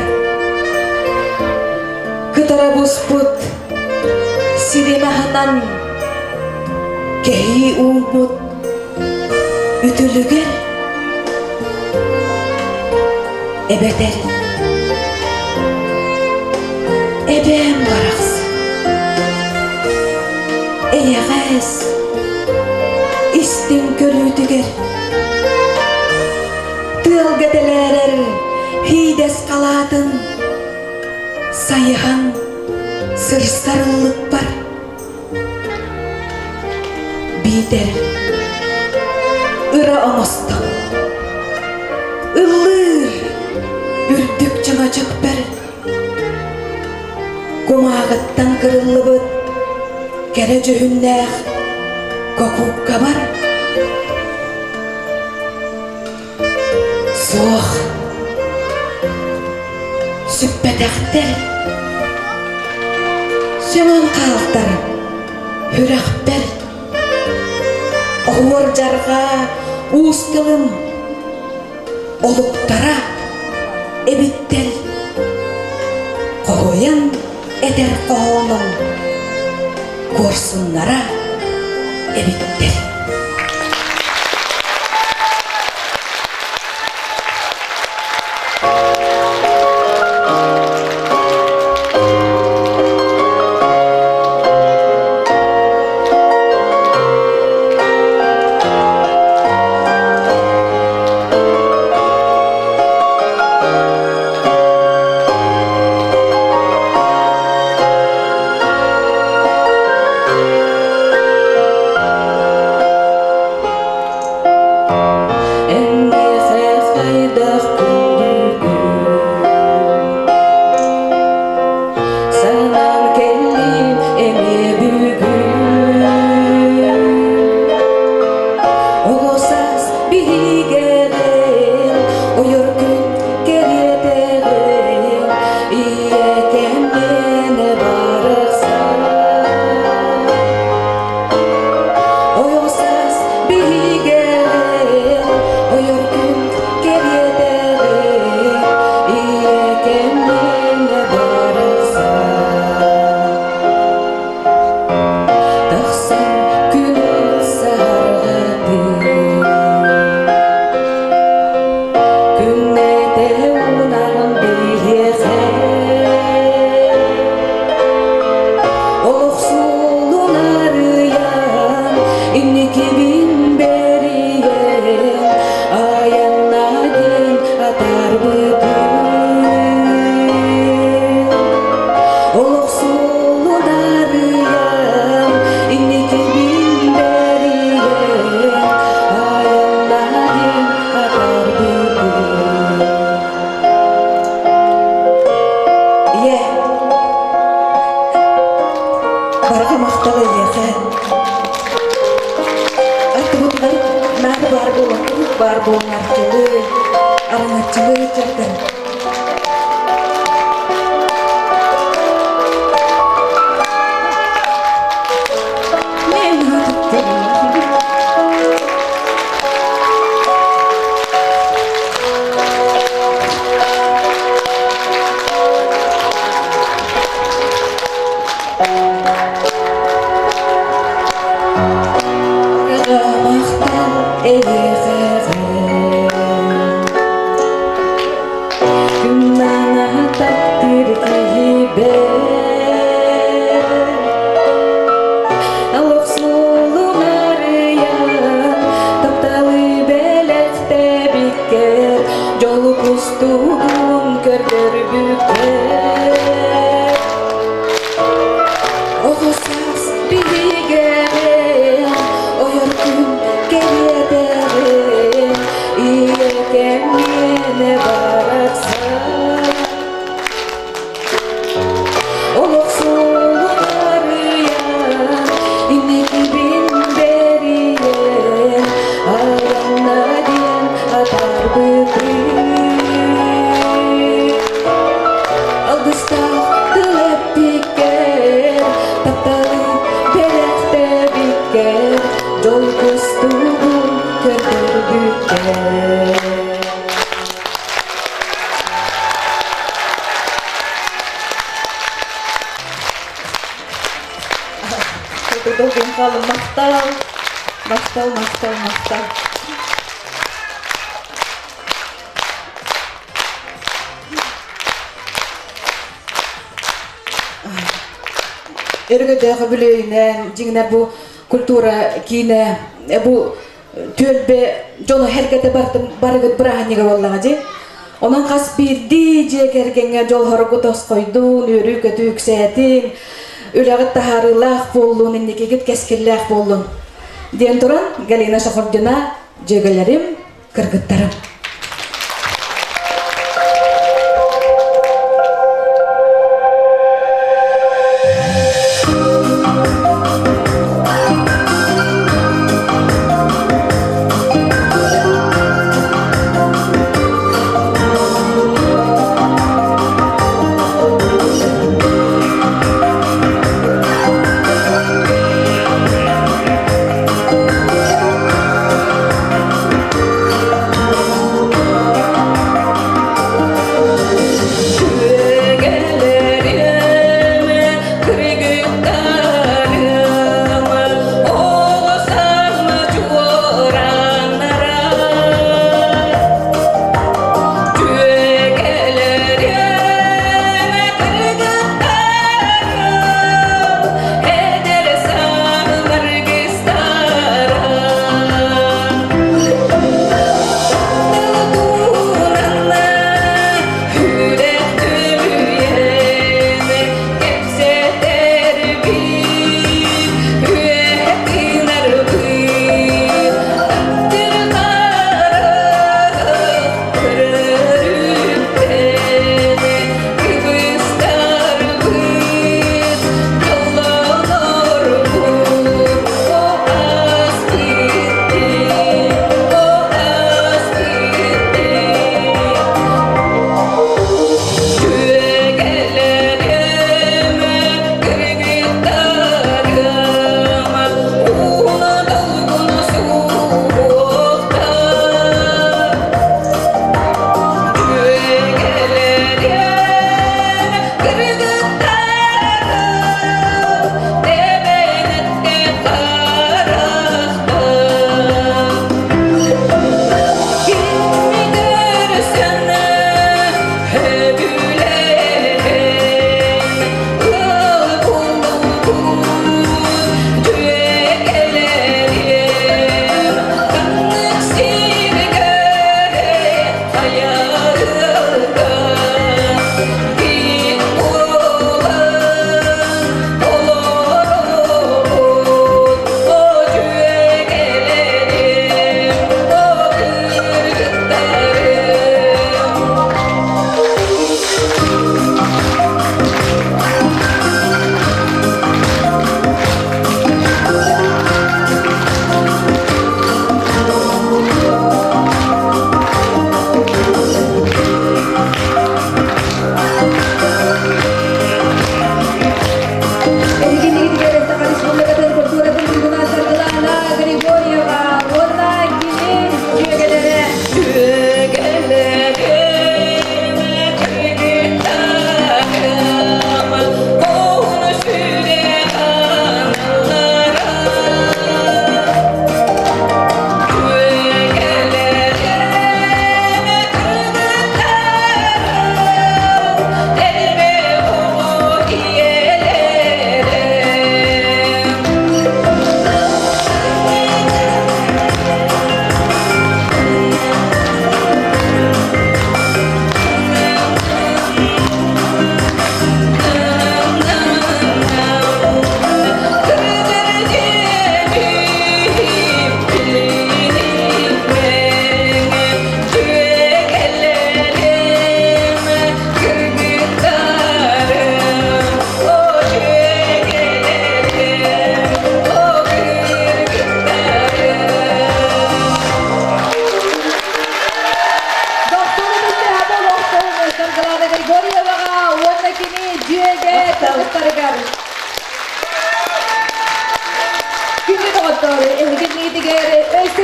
кытара буспут сирин аһынан кэһии ууммут үтүлүгэр эбэтэр эбээм барахсан эйэҕэс истиҥ көрүүтүгэр Тыалга тэлээрэр һиидэс халаатын сайыһан сырсар ыллыкпар биитэр ыра оҥостон ыллыыр үрдүк чөҥөчөкпөр Кумааҕыттан кырыллыбыт кэрэ дьүһүннээх кокууккабар суох сүппэтэхтэр сөҥөн хаалтар сүрэхпэр оһуор дьарҕаа уус тылым олуктара эбиттэр хоһуйан этэр хоһоонун куорсуннара эбиттэр. Эн хайдах Санаан кэллим эмиэ бүгүн Оҕо саас биһигэлээн ойор күн кэриэтэҕин Ийэкэм миэнэ барахсан Оҕо саас биһигэлээн ойор күн кэриэтэҕин Ийэкэм миэнэ барахсан Тахсан күн саһарҕатыы. баар буолан арчылыы, араҥаччылыы дьаргын. Мен Махтал эйиэхэҕин Күннээх таптыыр киһибэр Олох суолун арыйан Тапталы бэлэхтээбиккэр Дьолу кустугун көрдөрбүккэр Оҕо саас биһигэҕин, ойор күн кэриэтэҕин, ийэкэм миэнэ барахсан. Олох суолун арыйан, инникибин бэрийэн, айанна диэн атаарбытым. Алгыстаах тыл эппиккэр, тапталы бэлэхтээбиккэр, дьол кустугун көрдөрбүккэр. Долгун хаалым махтал, махтал, махтал, махтал. Өргөдөөх бүлүүнэн дьиҥинэ бу культура киинэ бу түөлбэ дьону сэргэтэ барыгыт бырааһынньыга буоллаҕа дии. Онон хас биирдии дьиэ кэргэҥҥэ дьолһоргу тосхойдуун, үөрүү-көтүү үксээтин, үлэҕит таһаарыылаах буоллун, инникигит кэскиллээх буоллун диэн туран Галина Шахурдина дьүөгэлэрим, кыргыттарым.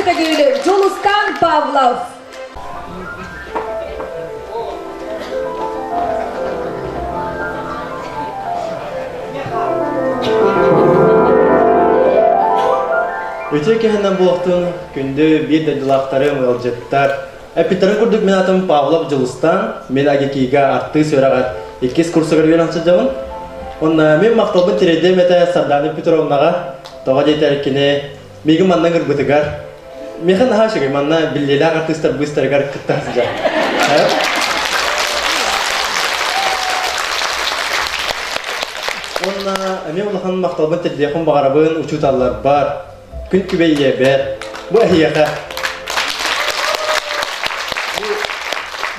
төгүл Дьулустаан Павлов. Үтүө киһинэн буолуохтун күндү биир дойдулаахтарым, ыалдьыттар. Эппиттэрин курдук мин атым Павлов Дьулустан, мин АГИКИга артыыс үөрэҕэр иккис курсугар үөрэн сылдьабын. Уонна мин махталбын тириэрдиэм этэ Сардана Петровнаҕа, тоҕо диэтэр кини миигин манна ыҥырбытыгар Миэхэ наһаа үчүгэй, манна биллиилээх артыыстар быыстарыгар кытта сылдьар. Уонна эмиэ улахан махталбын тиэрдиэхпин баҕарабын учууталларбар, күн күбэй ийэбэр, бу эһиэхэ.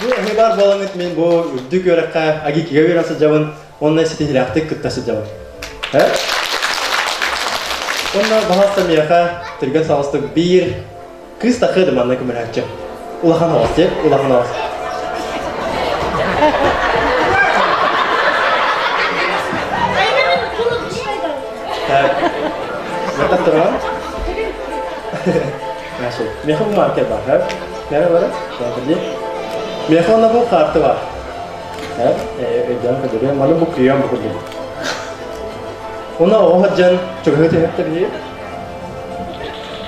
Бу эһи баар буолаҥҥыт мин бу үрдүк үөрэххэ АГИКИга үөрэн сылдьабын уонна ситиһиилээхтик кытта сылдьабын. Уонна баһаалыста миэхэ түргэн соҕустук биир кыыс тахыа да манна көмөлөһөөччү. Улахан оҕус диэн, улахан оҕус. Так, Мэтэх туран. Миэхэ бу маркер бар, Миэхэ бары? Миэхэ онно бу карта бар. Өйдөөн көрдөрүөм, маны бу күйөм бу курдук. Уна оҕо сылдьан чугаһыы түһэптэ биһи.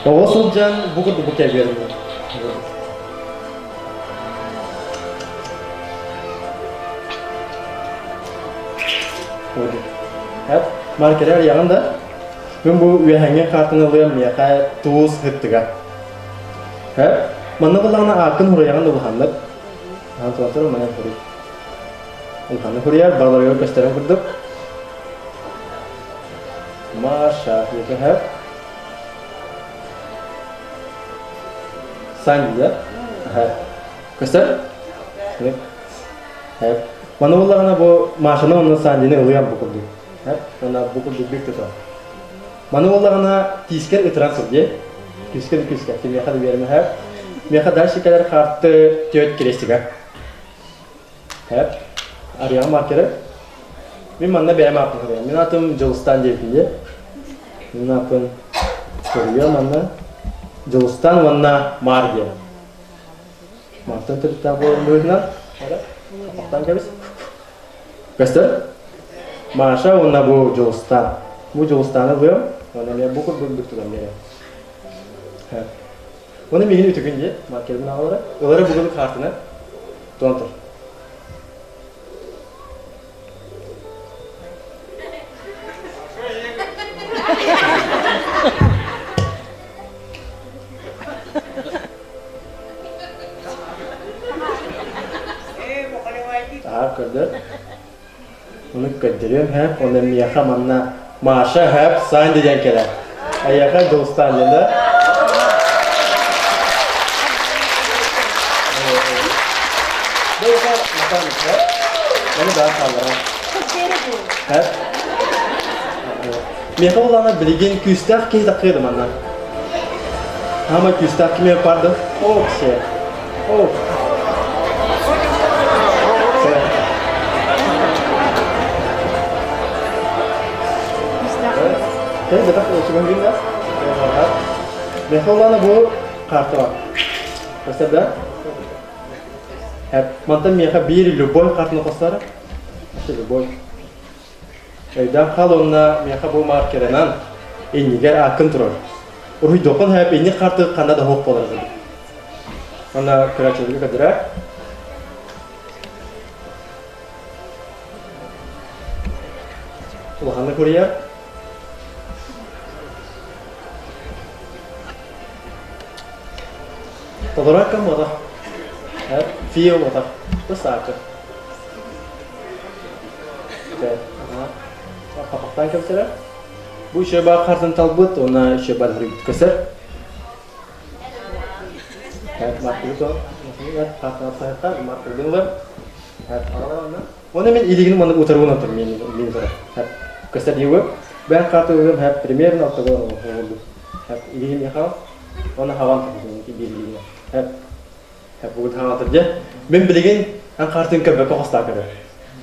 Оҕо сылдьан бу курдук бу кэбиэрим. Маркерер арыйаҕын да? Мин бу үөһэҥҥи картаны ылыам миэхэ туус ыттыга. Манна буллаҕына ааккын хуруйаҕын да улаханнык. Аан туотур манан хуруй. Улаханнык хуруйар, барыларыгар көстөрүн курдук. Маша, диэки Саня, Көстөр? Маны буллаҕына бу Машаны уонна Сандины ылыам бу курдук. Уонна бу курдук бүк тутар. Маны буоллаҕына тиискэр ытыран сылдьыа. Күүскэ да күүскэ. Кимиэхэ да биэримэһэ. Миэхэ дальше кэлэр хаарты түөрт крестига. Хэп. Арыйаҕа маркеры. Мин манна бэйэм ааппын суруйам. Мин аатым Дьулустаан диэбитин дии. Мин ааппын суруйуом манна. Дьулустаан уонна Маар диэн. Мантан төрүттээх буолан быһыытынан. Хаппахтаан кэбис. Көстөр? Маша уонна бу Дьулустаан. Бу Дьулустааны ылыам, уонна эмиэ бу курдук бүк тутан биэриэм. Уонна миигин үтүгүн диэ, маркербин аҕалара. Ылара бүгүн хаартына. Туон тур. Таһаар көрдөр. Ону көрдөрүөм хэп, онно миэхэ манна Маша хэп Санди диэн кэлэр. Эйиэхэ Дьулустаан диэн да? Маны баар хаалларан. Хэп. Миэхэ улаана билигин күүстээх киһи таххыа да манна. Хаама күүстээх кими барды? Ох, се. Ох. Кэл бэтэх өчүгөн да? Миэхэ улаана бу карта бар. Көстөр да? Мантан миэхэ биир любой картаны хостор. Любой. Өйдөөн хаал уонна миэхэ бу маркерынан иннигэр ааккын турар. Уруһуйдуоххун сөп, инник хартык ханна да суох буолар эбит. Уонна көрөөччүлэргэ көрдөрөр. Улаханнык уруйар. Толорор кым буолар? Фио буолар. Тус аакы. Хапахтаан кэпсэрэр. Бу үчүгэй баар хартын талбыт уонна үчүгэй баар көсөр. Уонна мен илигин маннык утарыгын отур мен мен утара. Көстөр диэбэ. Бээн картыгым хэп примерно ортого оҥордум. Хэп илигин яхал. Уонна хаван биир илигин. Хэп Бүгүн хаҥатыр дьэ. Мин билигин эн хартыын көрбөккө хостаа көрөр.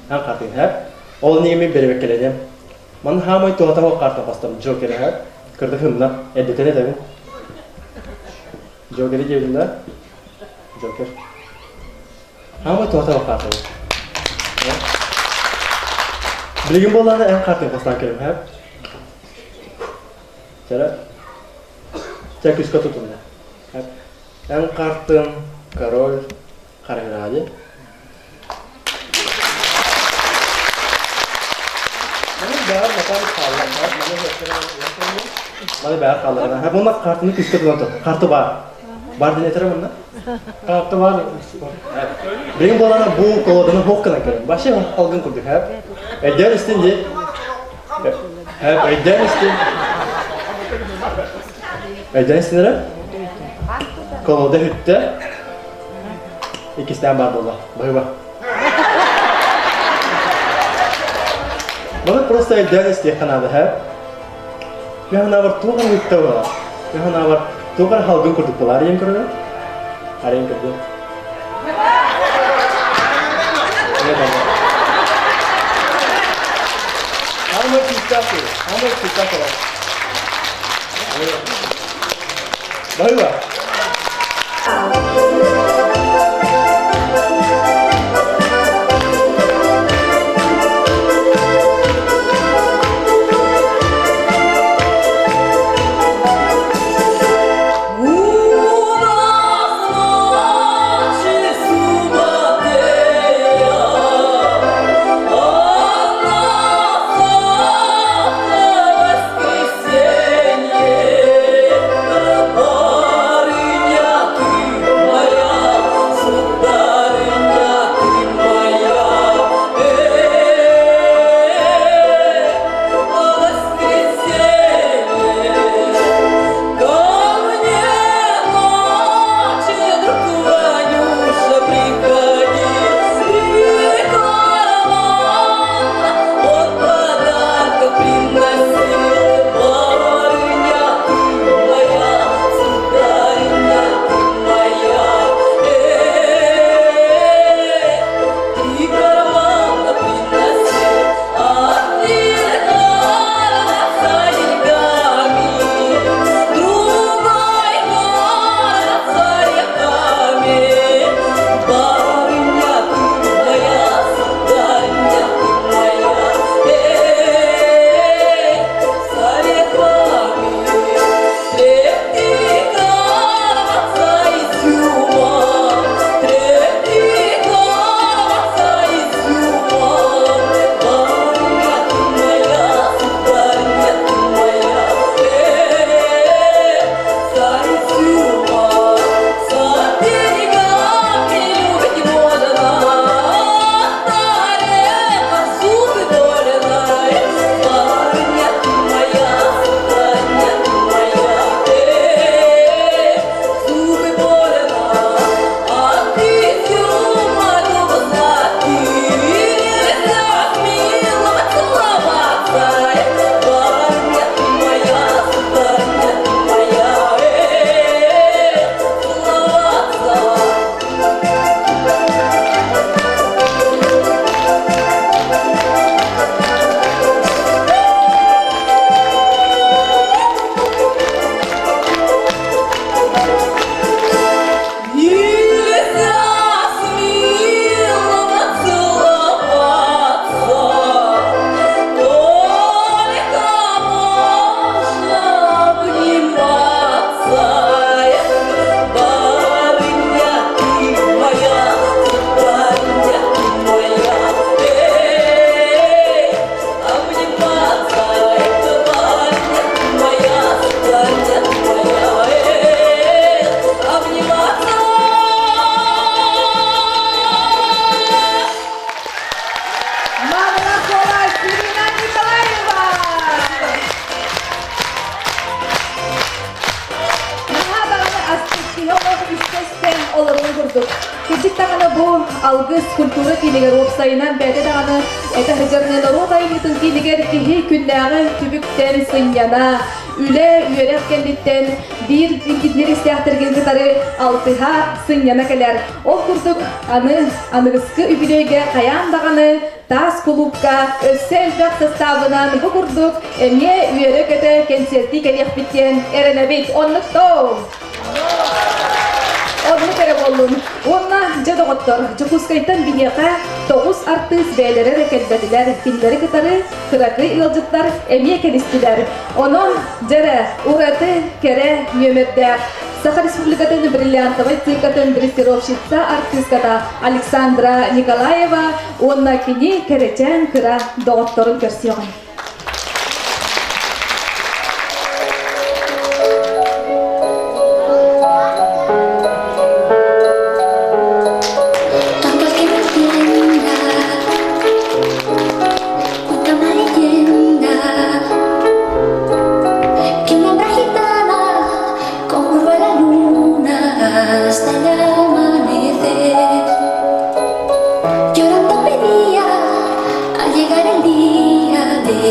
Эн хартыын хэп. Ол иннигин мин бэрэбэккэлэниэм. Манна хаамай туһата суох картын хостом Джокер хэп. Кырдык хымна. Эрдэтэн этэбин. Джокери диэбитим да? Джокер. Хаамай туһата каартабын. Билигин буоллаҕына эн каартыгын хостоон кэлим, һэ? Чара. Чэ күскэ тутунна. Эн картын король харыһыраҕа Маны бэҕэр матаан хаалла. Маны бэҕэр хаалла. Муна картыны күскэ тутан тур. Карты бар. Бар диэн этэрэ манна? Карты бар. Билигин буолана бу колоданы хоқ гынан көрөн. Вообще алгын курдук, һэ? Өйдөөн истин дии. Һэ, өйдөөн истин. Өйдөөн истин эрэ. Колода бүттэ. Иккистээн баар буолла. Баһыба. Маны просто өйдөөн истиэххэ наада, һэ? Мен санаабар туох эрэ бүттэ буолар. Мен санаабар туох эрэ халгын курдук буолар. Арыйан көрөр. Арыйан көрдө. Хамай күүстээх Хамай күүстээх Баһыба. Мамлакова Ирина Николаева! Наһаа даҕаны астык киһи олох истэ-истэн олорун курдук. Кырдьык даҕаны бу алгыс культура киинигэр уопсайынан бэйэтэ даҕаны этэ сылдьарыныы норуот айымньытын киинигэр киһи күннээҕи түбүктэн сынньана, үлэ, үөрэх кэнниттэн биир интириэстээхтэргин кытары алтыһа, сынньана кэлэр. Ол курдук аны аныгыскы үбүлүөйгэ хайаан даҕаны таас кулуупка өссө элбэх састаабынан бу курдук эмиэ үөрэ-көтө кэнсиэртии кэлиэхпит диэн эрэнэбит. Оннук тоу! Дьэ доҕоттор, Дьокуускайтан биһиэхэ тоҕус артыыс бэйэлэрэ эрэ кэлбэтилэр, кинилэри кытары кыракый ыалдьыттар эмиэ кэлистилэр. Онон, дьэ эрэ, ураты кэрэ нүөмэрдээх Саха Республикатын бриллиантовай циркатын дрессировщица артыыската Александра Николаева уонна кини кэрэчээн кыра доҕотторун көрсүөҕүҥ. Tanto que me entienda, cuenta una leyenda que una hembra gitana conjuró a la luna hasta el amanecer. Llorando pedía al llegar el día de.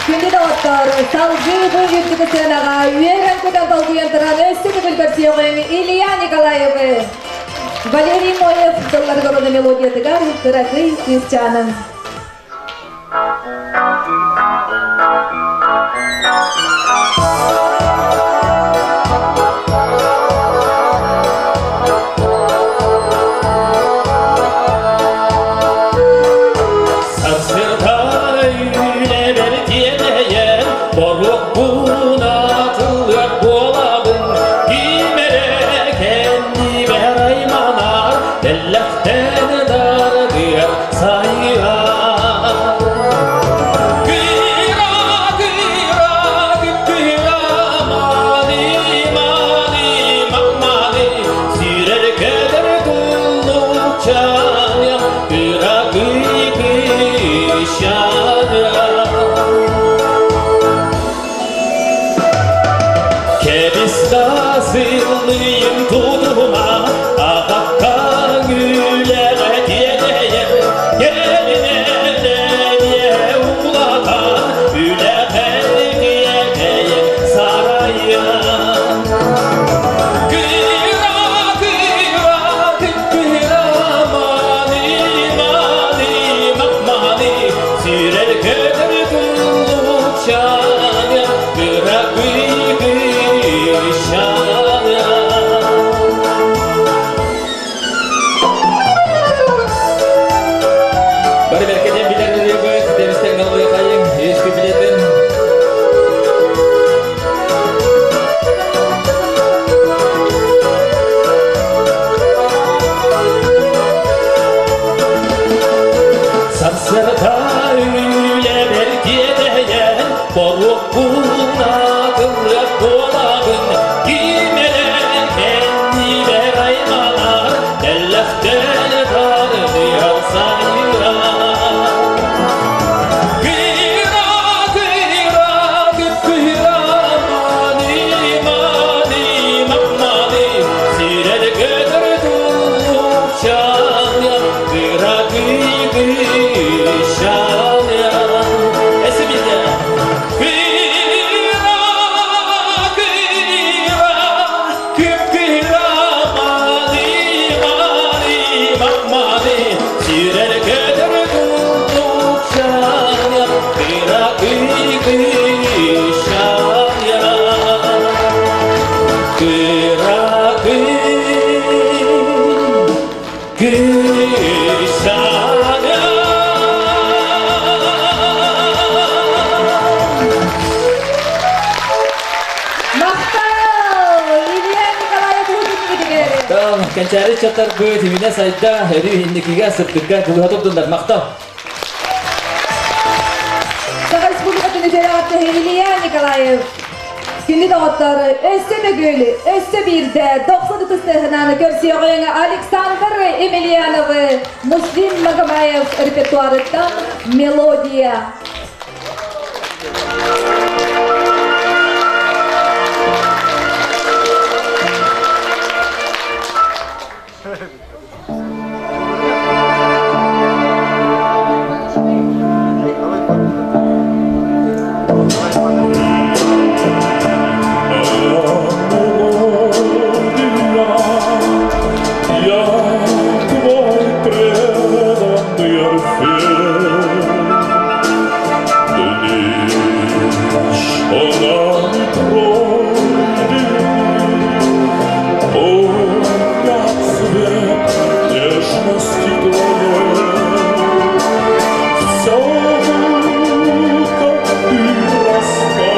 Күндү доҕоттор, салгыы бу үрдүкү сыанаҕа үөрэн-көтөн долгуйан туран өссө төгүл көрсүөҕүҥ Илья Николаевы. Валерий Ноев тылларыгар уонна мелодиятыгар кыракый кыысчааным. Сарсыарда тиэтэйэн, боруокпун атыллыах буолабын, ким эрэ кэннибэр айманар, тэллэхтэн дарыгыар сайыһар. Кыра, кыра, кыра, мани, мани, мани, сирэр кэтэр туллукчаня, кыра кыйкыйшаня. Кэбис да сыллыйым тутума, аҕаккаҥ үлэҕэ тиэтэйэр, кэлинэлэниэ улахан, үлэҕэ тиэтэйэр сарайан. Кыра, кыра, кыра, мани, мани, мани, сирэр көтөр туллукчаня, кыра кыйкыйшаня. Бары бэркэ диэн билэр ырыабыт, дэбистэн ыллыахайыҥ, үс күпүлэтин. Сарсыарда үлэбэр тиэтэйэн, боруокпун атыллыах буолабын, ким эрэ кэннибэр айманар, тэллэхтэн тарыһыйар сайыра. Кыра, кыра, кыра, мани, мани, мани, сирэр көтөр туллукчаня, кыра кыйкыйшаня. Эсибите. Кыра, кыра, кып-кыра, мани, мани, мани, сирэр көтөр туллукчаня, кыра кыйкыйшаня. Кыра кыйкыйшаня. Махтал! Илья Николаев уһутун Махтал, кэнчээри ыччаттарбыт иминэ сайда, өрүү инникигэ сырдыкка дьулуһа турдуннар. Махтал! Саха Республикатын үтүөлээх Илья Николаев. Күндү доҕоттор, өссө төгүл, өссө биирдэ дохсун ытыстыһынааны көрсүөҕүҥ Александр Емельяновы Муслим Магомаев репертуарыттан «Мелодия». Я твой преданный Орфей, Дни, что нами пройдены, Помнят свет нежности твоей. Все, как ты проста.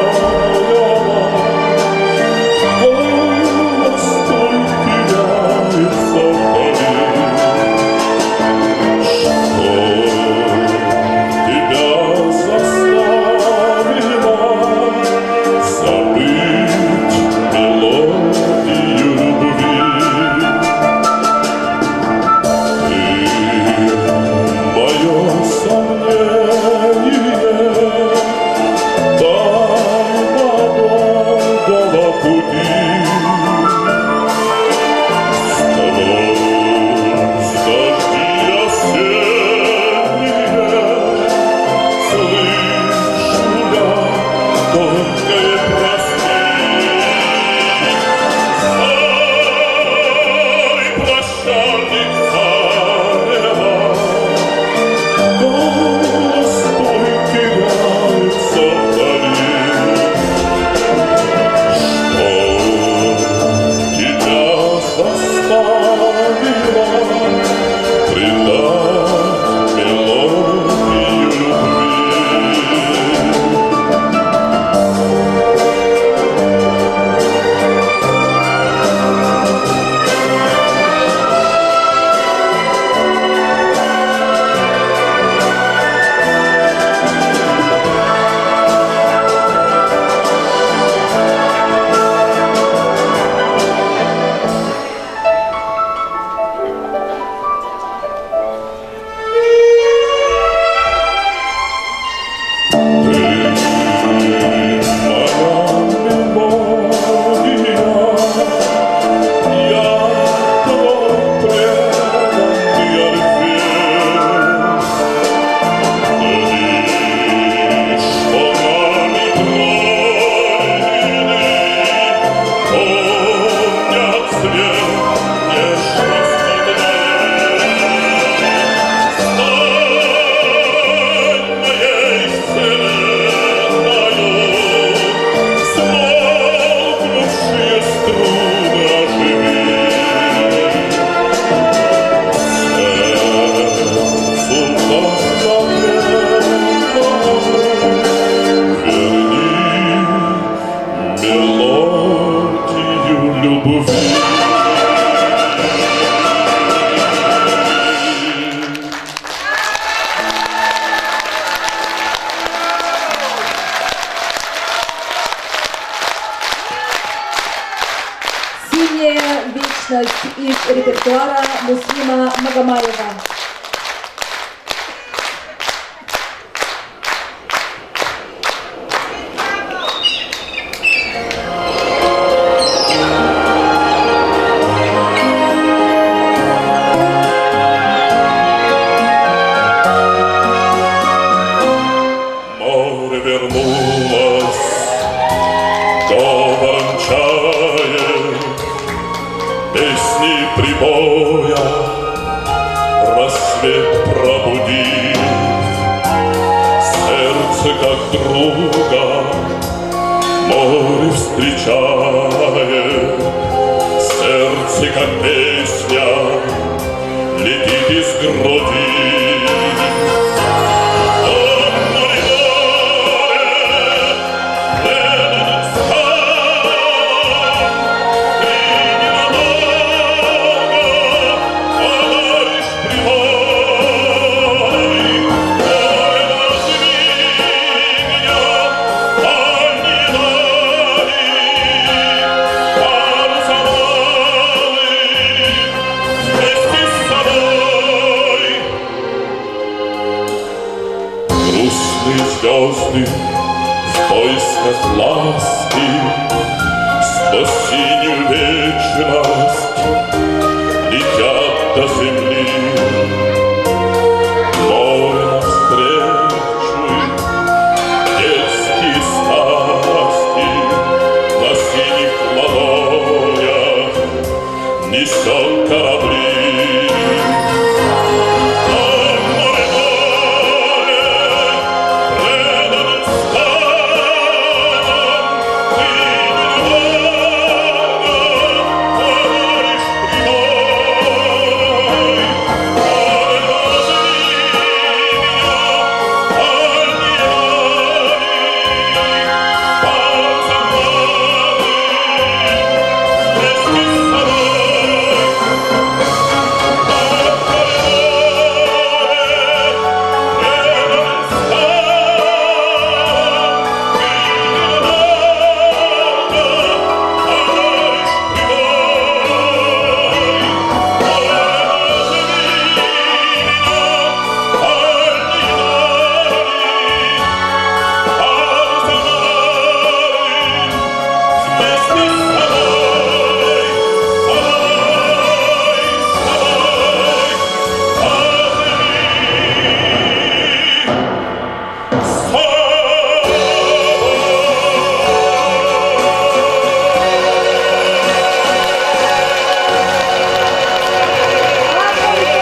Вечность из репертуара Муслима Магомаева. Море вернулось, говором чаек, Песни прибоя рассвет пробудив, Сердце как друга море встречает, Сердце как песня летит из груди. О, море, море, преданным скалам, Ты ненадолго подаришь прибой. Море, возьми меня в дальние дали, парусом алым вместе с собой. Грустные звезды в поисках ласки Сквозь синюю вечность летят до земли. Море навстречу им детские сказки На синих ладонях несет корабли. О, море, море, преданным скалам, Ты ненадолго подаришь прибой. Море, возьми меня в дальние дали, парусом алым вместе с собой. Преданным скалам, Ты ненадолго подаришь прибой. Море, возьми меня в дальние дали, парусом алым вместе с собой, собой, собой, возьми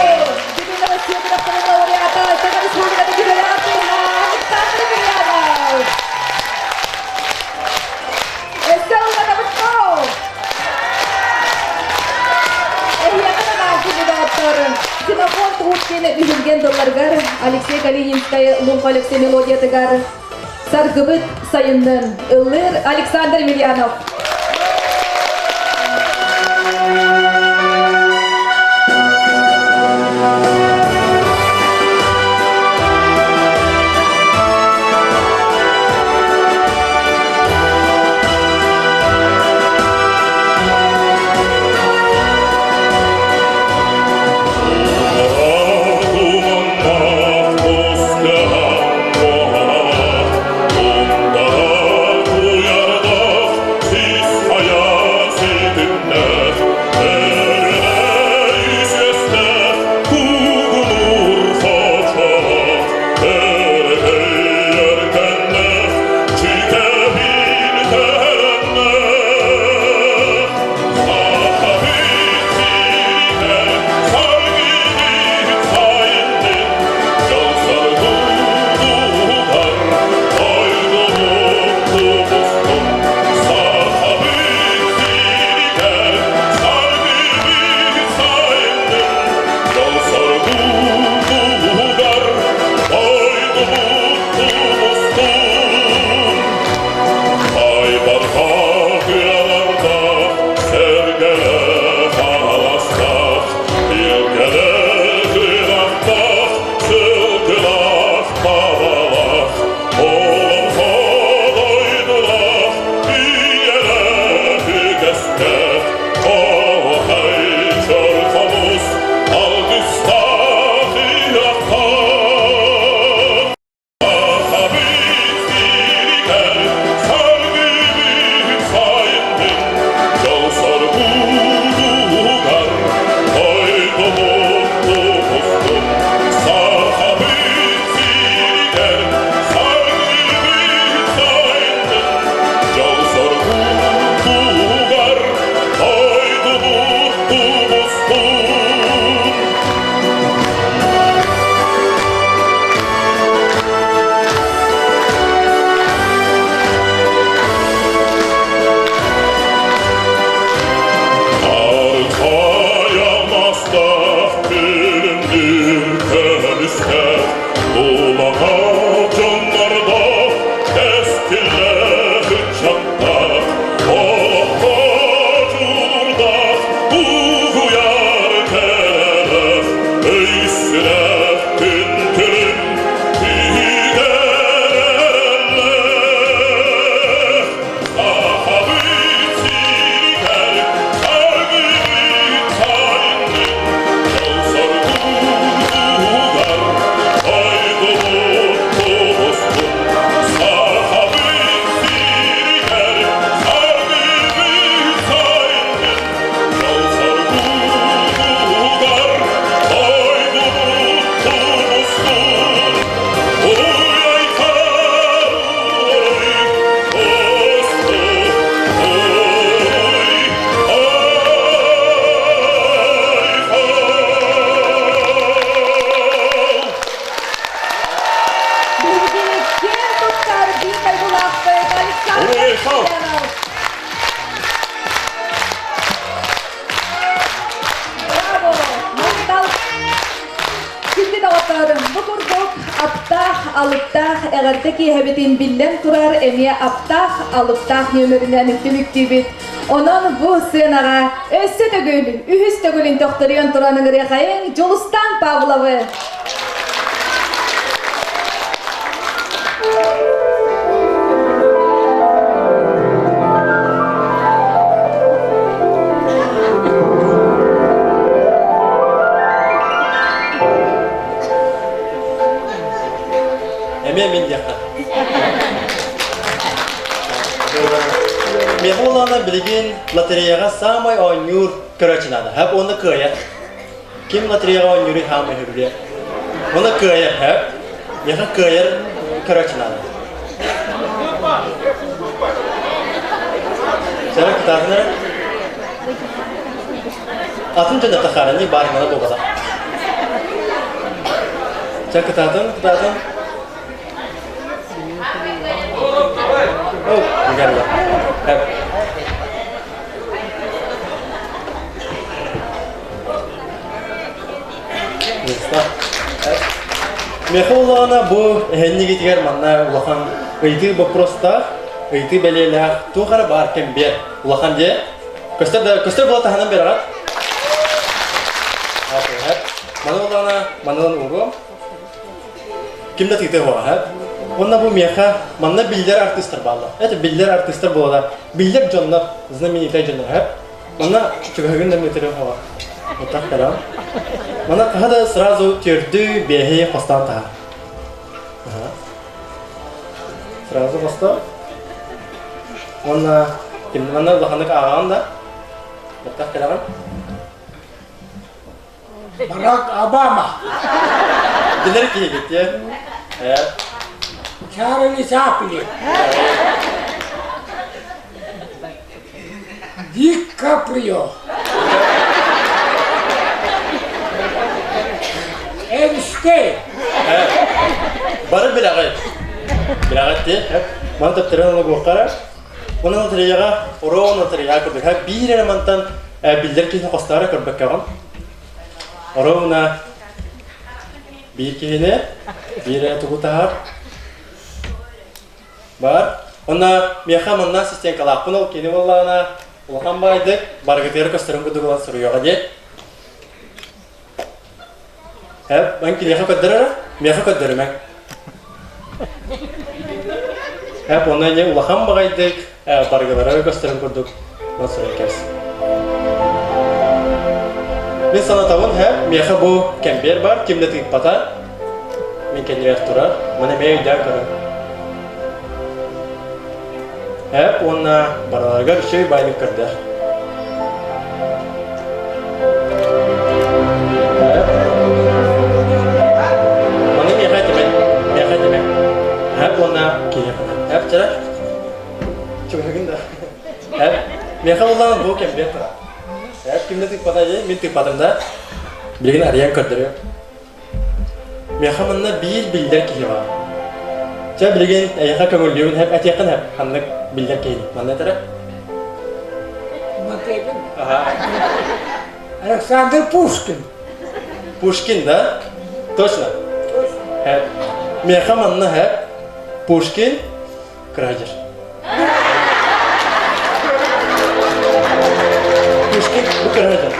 Бүгүн Россия күрэхтэрин лауреата, Саха Республикатын үтүөлээх артыыһа Александр Емельянов. Өссө ыллатабыт Эһиэхэ доҕоттор, Ксенофонт Уткин Үһүлгэн тылларыгар, Алексей Калининскай Луҥха Алексей мелодиятыгар Саргыбыт сайыннын ыллыыр Александр Емельянов. Ситимнээх. Куприянов! Браво! Махтал! Күндү доҕотторум, бу курдук аптаах, алыптаах эҕэрдэ киэһэбитин биллэн турар эмиэ аптаах, алыптаах нүөмэринэн түмүктүүбүт. Онон бу сыанаҕа өссө төгүл, үһүс төгүлүн төхтөрүйэн туран ыҥырыахайыҥ Дьулустаан Павловы! Эмиэ мин диэххэ. Миэхэ улаана билигин лотереяҕа саамай оонньуур көрөөччү наада. Хэп уонна кыайар. Ким лотереяҕа оонньууруй хаамай үһү Уонна кыайар, хэп. Миэхэ кыайар көрөөччү наада. Сэрэ кытаатын эрэ. Атын дьон тахаарани баар мана буолбатах. Чэ кытаатын, кытаатын. О, мигalla. Хэп. Миэхэ улаана бу эһэннигитигэр манна улахан ыйытыы боппуруостаах, ыйытыы бэлиэлээх туох эрэ баар кэмбиэр улахан дьиэ. Көстөр да көстөр буола таһынан биэрэҕит. Маны улаана манынан уруом. Ким да тыытыа буолар. Уонна бу миэхэ манна биллэр артыыстар бааллар. Это биллэр артыыстар буолар. Биллэр дьоннор, знаменитый дьоннор. Манна чугаһыгын да метры хоҕо. Отах кэлэн. Манна хаһа да сразу төрдү бэһи хостаан таһар. Сразу хосто. Уонна манна улаханнык ааҕаҕын да. Баттах кэлэҕин. Барак Обама. Билэр киһигит диэн. Чарли Чаплин. Ди Каприо. Эйнштейн. Бары билэҕит. Билэҕит дии. Маны төптөрөн олугуоххара. Онон лотереяҕа ороон лотереяҕа көрбөккө биир эрэ мантан биллэр киһини хосторо көрбөккөҕүн. Ороуна биир киһини, биир эрэ тугу таһар. Бар. Онно миэхэ манна ассистенкалаахпын ол кини буоллаҕына улахан баайдык барыгытыгар көстөрүн курдук ылан суруйуоҕа дии. Э, ман киниэхэ көрдөрөрө, миэхэ көрдөрүмэҥ. Э, онно эмиэ улахан баҕайдык барыгылара көстөрүн курдук ылан суруйан кэбис. Мин санатабын, э, миэхэ бу кэмбиэр бар, ким да тыыппата. Мин кэннибэр турар, маны эмиэ өйдөөн көрүҥ. Эп уонна барыларыгар үчүгэй баайдык көрдөр. Маны миэхэ этимэ, миэхэ этимэ. Эп уонна киһиэхэ. Эп чара. Чугаһыгын да. Эп миэхэ буллаҕын бу кэмбиэр турар. Эп кимде тыыппата дии, мин тыыппатым да. Билигин арыйан көрдөрүөм. Миэхэ манна биир биллэр киһи баар. Чэ, билигин эйиэхэ көҥүллүүбүн һэп этиэххин һэп ханнык биллэр киһини. Манна этэрэ? Матыгын. Аха. Александр Пушкин. Пушкин, да? Точно? Точно. Һэп. Миэхэ манна һэп Пушкин кыраһыдьар. Пушкин бу кыраһыдьар.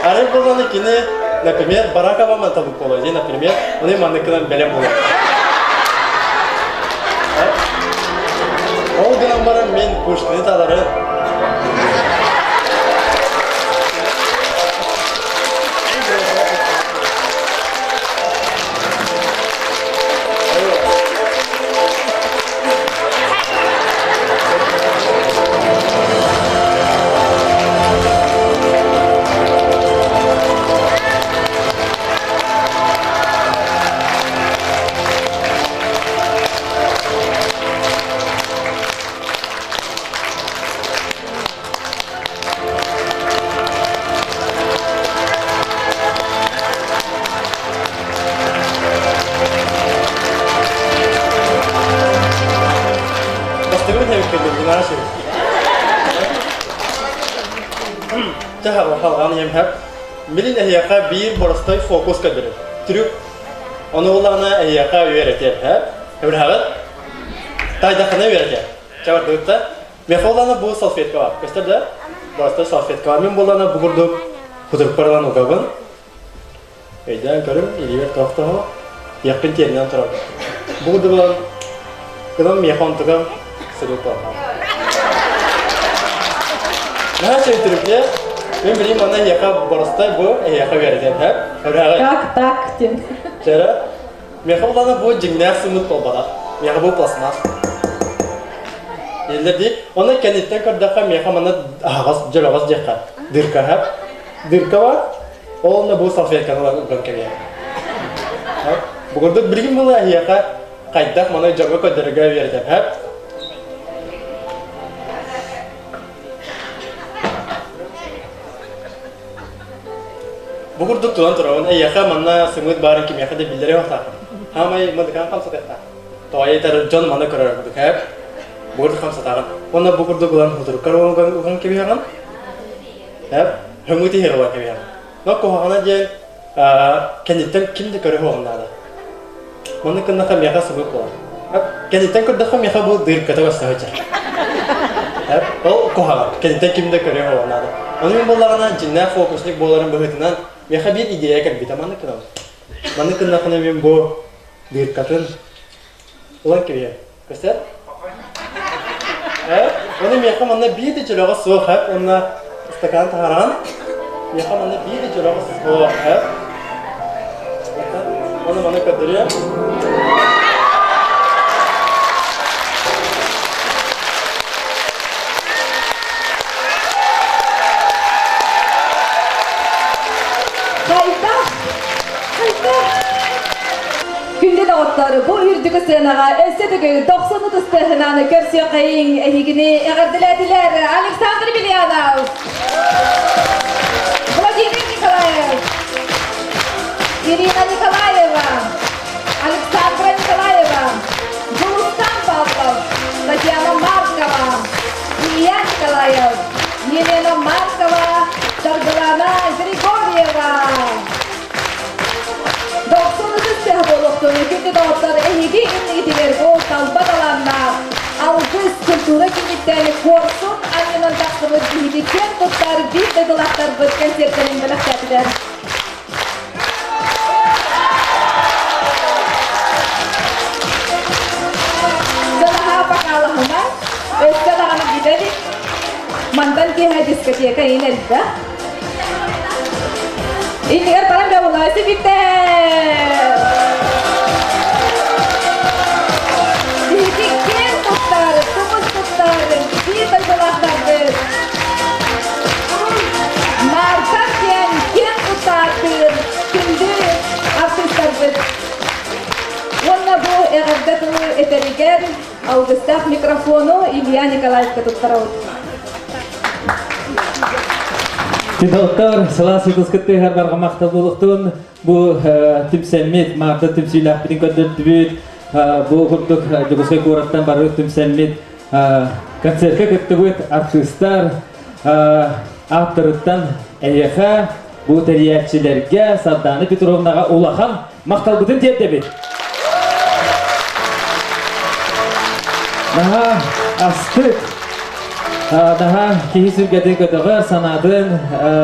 Арай буоллаҕына кини, например, Барак Обама табык буолуо дии, например, оны манныкынан бэлэм буолар. Ол гынан баран мин Пушкины таларын. Халҕан иһэм хэп. Билин эһиэхэ биир боростой фокус көрдөрөр. Трюк. Ону буллаҕына эһиэхэ үөрэтиэм хэп. Эбирһаҕыт? Тайдахына үөрэтиэм. Чабардыбытта. Миэхэ буллаҕына бу салфетка бар. Көстөр да? Боростой салфетка бар. Мин буллаҕына бу курдук кутурукпар ылан угабын. Өйдөөн көрүҥ, илиибэр туох тоһо, тиэхпин тиэринэн турабын. Бу курдук ылан, гынан миэхэ онтукам сырыт буолла. Наһаа сөйтүрүк дьэ. Мин билим манна эһиэхэ боростой бу, эһиэхэ үөрэтэн, һэ? Өрөөҕүй. Как так диэн. Чэрэ. Миэхэ буллаҕына бу дьиҥнээх сымыт буолбатах. Миэхэ бу пластмасс. Дииллэр дии. Онно кэнниттэн көрдөххө миэхэ манна аһаҕас дьөлөҕөс диэххэ. Дырка һэ. Дырка бар. Ол онно бу салфетканы ылан уган кэбиһэр. Бу курдук билигин була эһиэхэ хайдах маны дьоҥҥо көрдөрөргө үөрэтэр һэп. Бу курдук тулан турабын, эйиэхэ манна сымыыт баарын кимиэхэ да биллэрэ уохтаахпын. Хаамай мадыкаан хамсатыахтаах. Тоҕо этэр дьон маны көрөр курдук һэп. Бу курдук хамсатаҕын. Уонна бу курдук ылан хутуруккар уган кэбиһэҕин. Һэп. Хөҥү тиһэр ылан кэбиһэҕин. Но куһаҕана диэн кэнниттэн ким да көрө суоҕун наада. Маннык гыннахха миэхэ сымыыт буолар. Кэнниттэн көрдөххө миэхэ бу дырката көстө сылдьар. Ол куһаҕан. Кэнниттэн ким да көрүө суоҕун наада. Ону мин буоллаҕына дьиҥнээх фокусник буоларым быһыытынан миэхэ биир идея кэлбитэ маннык гынабын. Маннык гыннаххына мин бу дыркатын ылан кэбиһэм. Көстөр? Э? Оны миэхэ манна биир да дьөлөҕө суох эп уонна стакан таһааран миэхэ манна биир да дьөлөҕө суох эп. Оны маны көрдөрүөм. Хайдах? Хайдах? Күндү доҕоттор, бу үрдүкү сыанаҕа өссө төгүл 90 ытыстыһынан көрсүөххэйиҥ эһигини эҕэрдэлээтилэр Александр Емельянов, Владимир Николаев, Ирина Николаева, Александра Николаева, Дьулустан Павлов, Татьяна Маркова, Илья Николаев, Елена Маркова, Саргылана Григорьева. Дохсун ытыс тыаһа буолуохтун, күндү доҕоттор, эһиги иннигитигэр бу талба талааннаах алгыс культура күнүттэн куорсун анньынан тахсыбыт биһиги киэн туттар биир дойдулаахтарбыт кэнсиэртэрин бэлэхтээтилэр. Санаһаа бакаалаһыма, өссө даҕаны билэбит. Мантан киэһэ дискотека иин элбэх. Иннигэр баран бэҕулаасы бүтэ! Биһиги киэн туттар, тумус туттар, биир дойдулаахтарбыт. Маардар диэн киэн туттааттыыр күндү артыыстарбыт. Уонна бу эҕэрдэ тылы этэригэр алгыстаах микрофону Илья Николаевка туттарабыт. Тидоттор, сылаас ытыскыттыһар барҕа махтал буолуохтун. Бу түмсэммит, Марта түмсүүлээхпитин көрдөрдүбүт. Бу курдук Дьокуускай куораттан бары түмсэммит концертка кыттыбыт артыыстар ааттарыттан эһиэхэ бу тэрийээччилэргэ Сардаана Петровнаҕа улахан махталбытын тиэрдэбит. Наһаа астык, наһаа киһи сүргэтин көтөҕөр, санаатын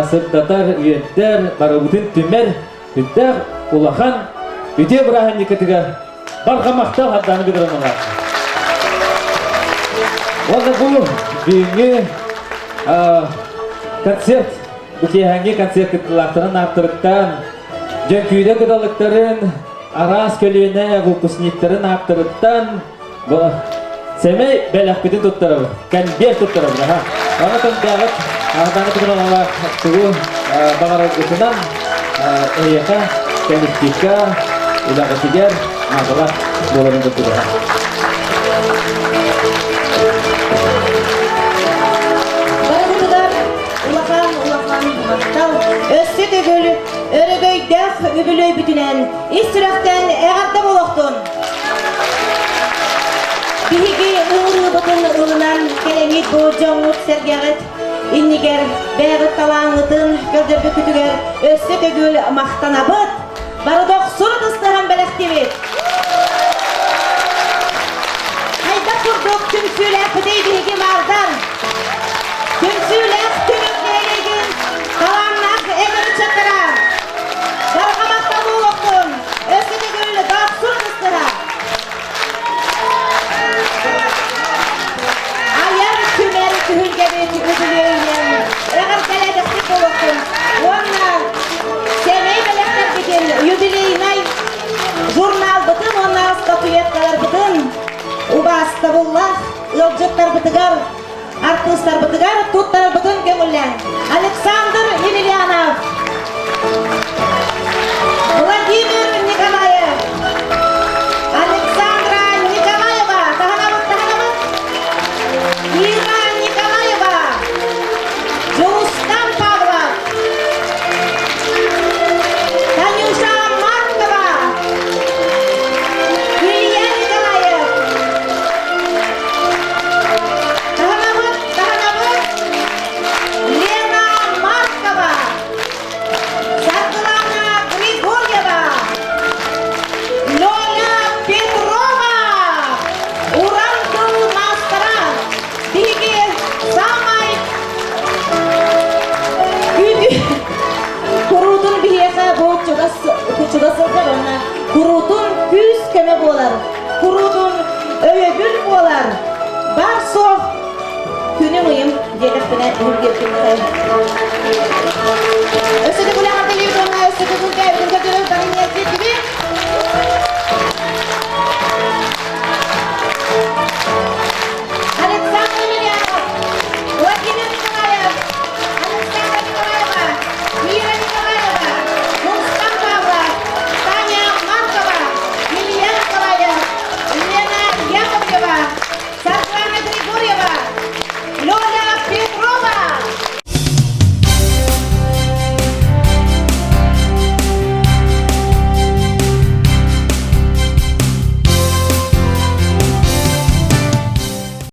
сырдатар, үөрдэр, барыбытын түмэр, үрдээх улахан үтүө бырааһынньыкытыгар барҕа махтал Сардаана Петровнаҕа. Уонна бу бүгүҥҥү концерт, бу киэһээҥҥи концерт кыттыылаахтарын ааттарыттан Дьөҥкүүдэ кыталыктарын араас көлүөнэ выпускниктарын ааттарыттан сэмэй бэлэхпитин туттарабыт, конверт туттарабыт. Аха. Аны тындааҕыт Арданы Петровналаах тугу баҕараргытынан эйиэхэ коллективка, үлэҕитигэр наадалаах буоларын курдук. Барыбытыгар улахан улахан махтал. Өссө төгүл өрөгөйдөөх үбүлүөйбүтүнэн ис сүрэхтэн эҕэрдэ буолуохтун! Биһиги ыҥырыыбытын ылынан кэлэҥҥит бу дьоҥҥут-сэргэҕит. иннигэр бэйэҕит талааҥҥытын көрдөрбүккүтүгэр өссө төгүл махтанабыт! Бары дохсун ытыстыһан бэлэхтиибит! Хайдах курдук түмсүүлээхпитий биһиги маардар! Түмсүүлээх түмүк нэһилиэгин талааннаах эдэр ыччаттара! Барҕа махтал буолуохтун! Өссө төгүл дохсун ытыстыһа! Айар түмэр түһүлгэбит үбүлүөйүнэн эҕэрдэлээтэхпит буолуохтун уонна сэмэй бэлэхтэрбитин юбилейнай журналбытын уонна статуэткаларбытын убаастабыллаах ыалдьыттарбытыгар артыыстарбытыгар туттарарбытын көҥүллээн Александр Емельянов, Владимир Николаев, Александра Николаева, таһынабыт, таһынабыт, Ира Николаева, Дьулустан Павлов, Танюша Маркова, Илья Николаев, Таһынабыт, таһынабыт, Лена Маркова, Саргылана Григорьева, Лёля Петрова, Уран тыл маастара, биһиги саамай куруутун биһиэхэ бу чугас чугас сылдьар уонна куруутун күүс-көмө буолар, куруутун өйөбүл буолар, бар суох күнүм ыйым диэтэхпинэ үһүргиэппин Өссө да күлэҕэр дэлиир уонна өссө да күлгэ өбүтүн көрдөрөр барыҥҥа тиэрдибит.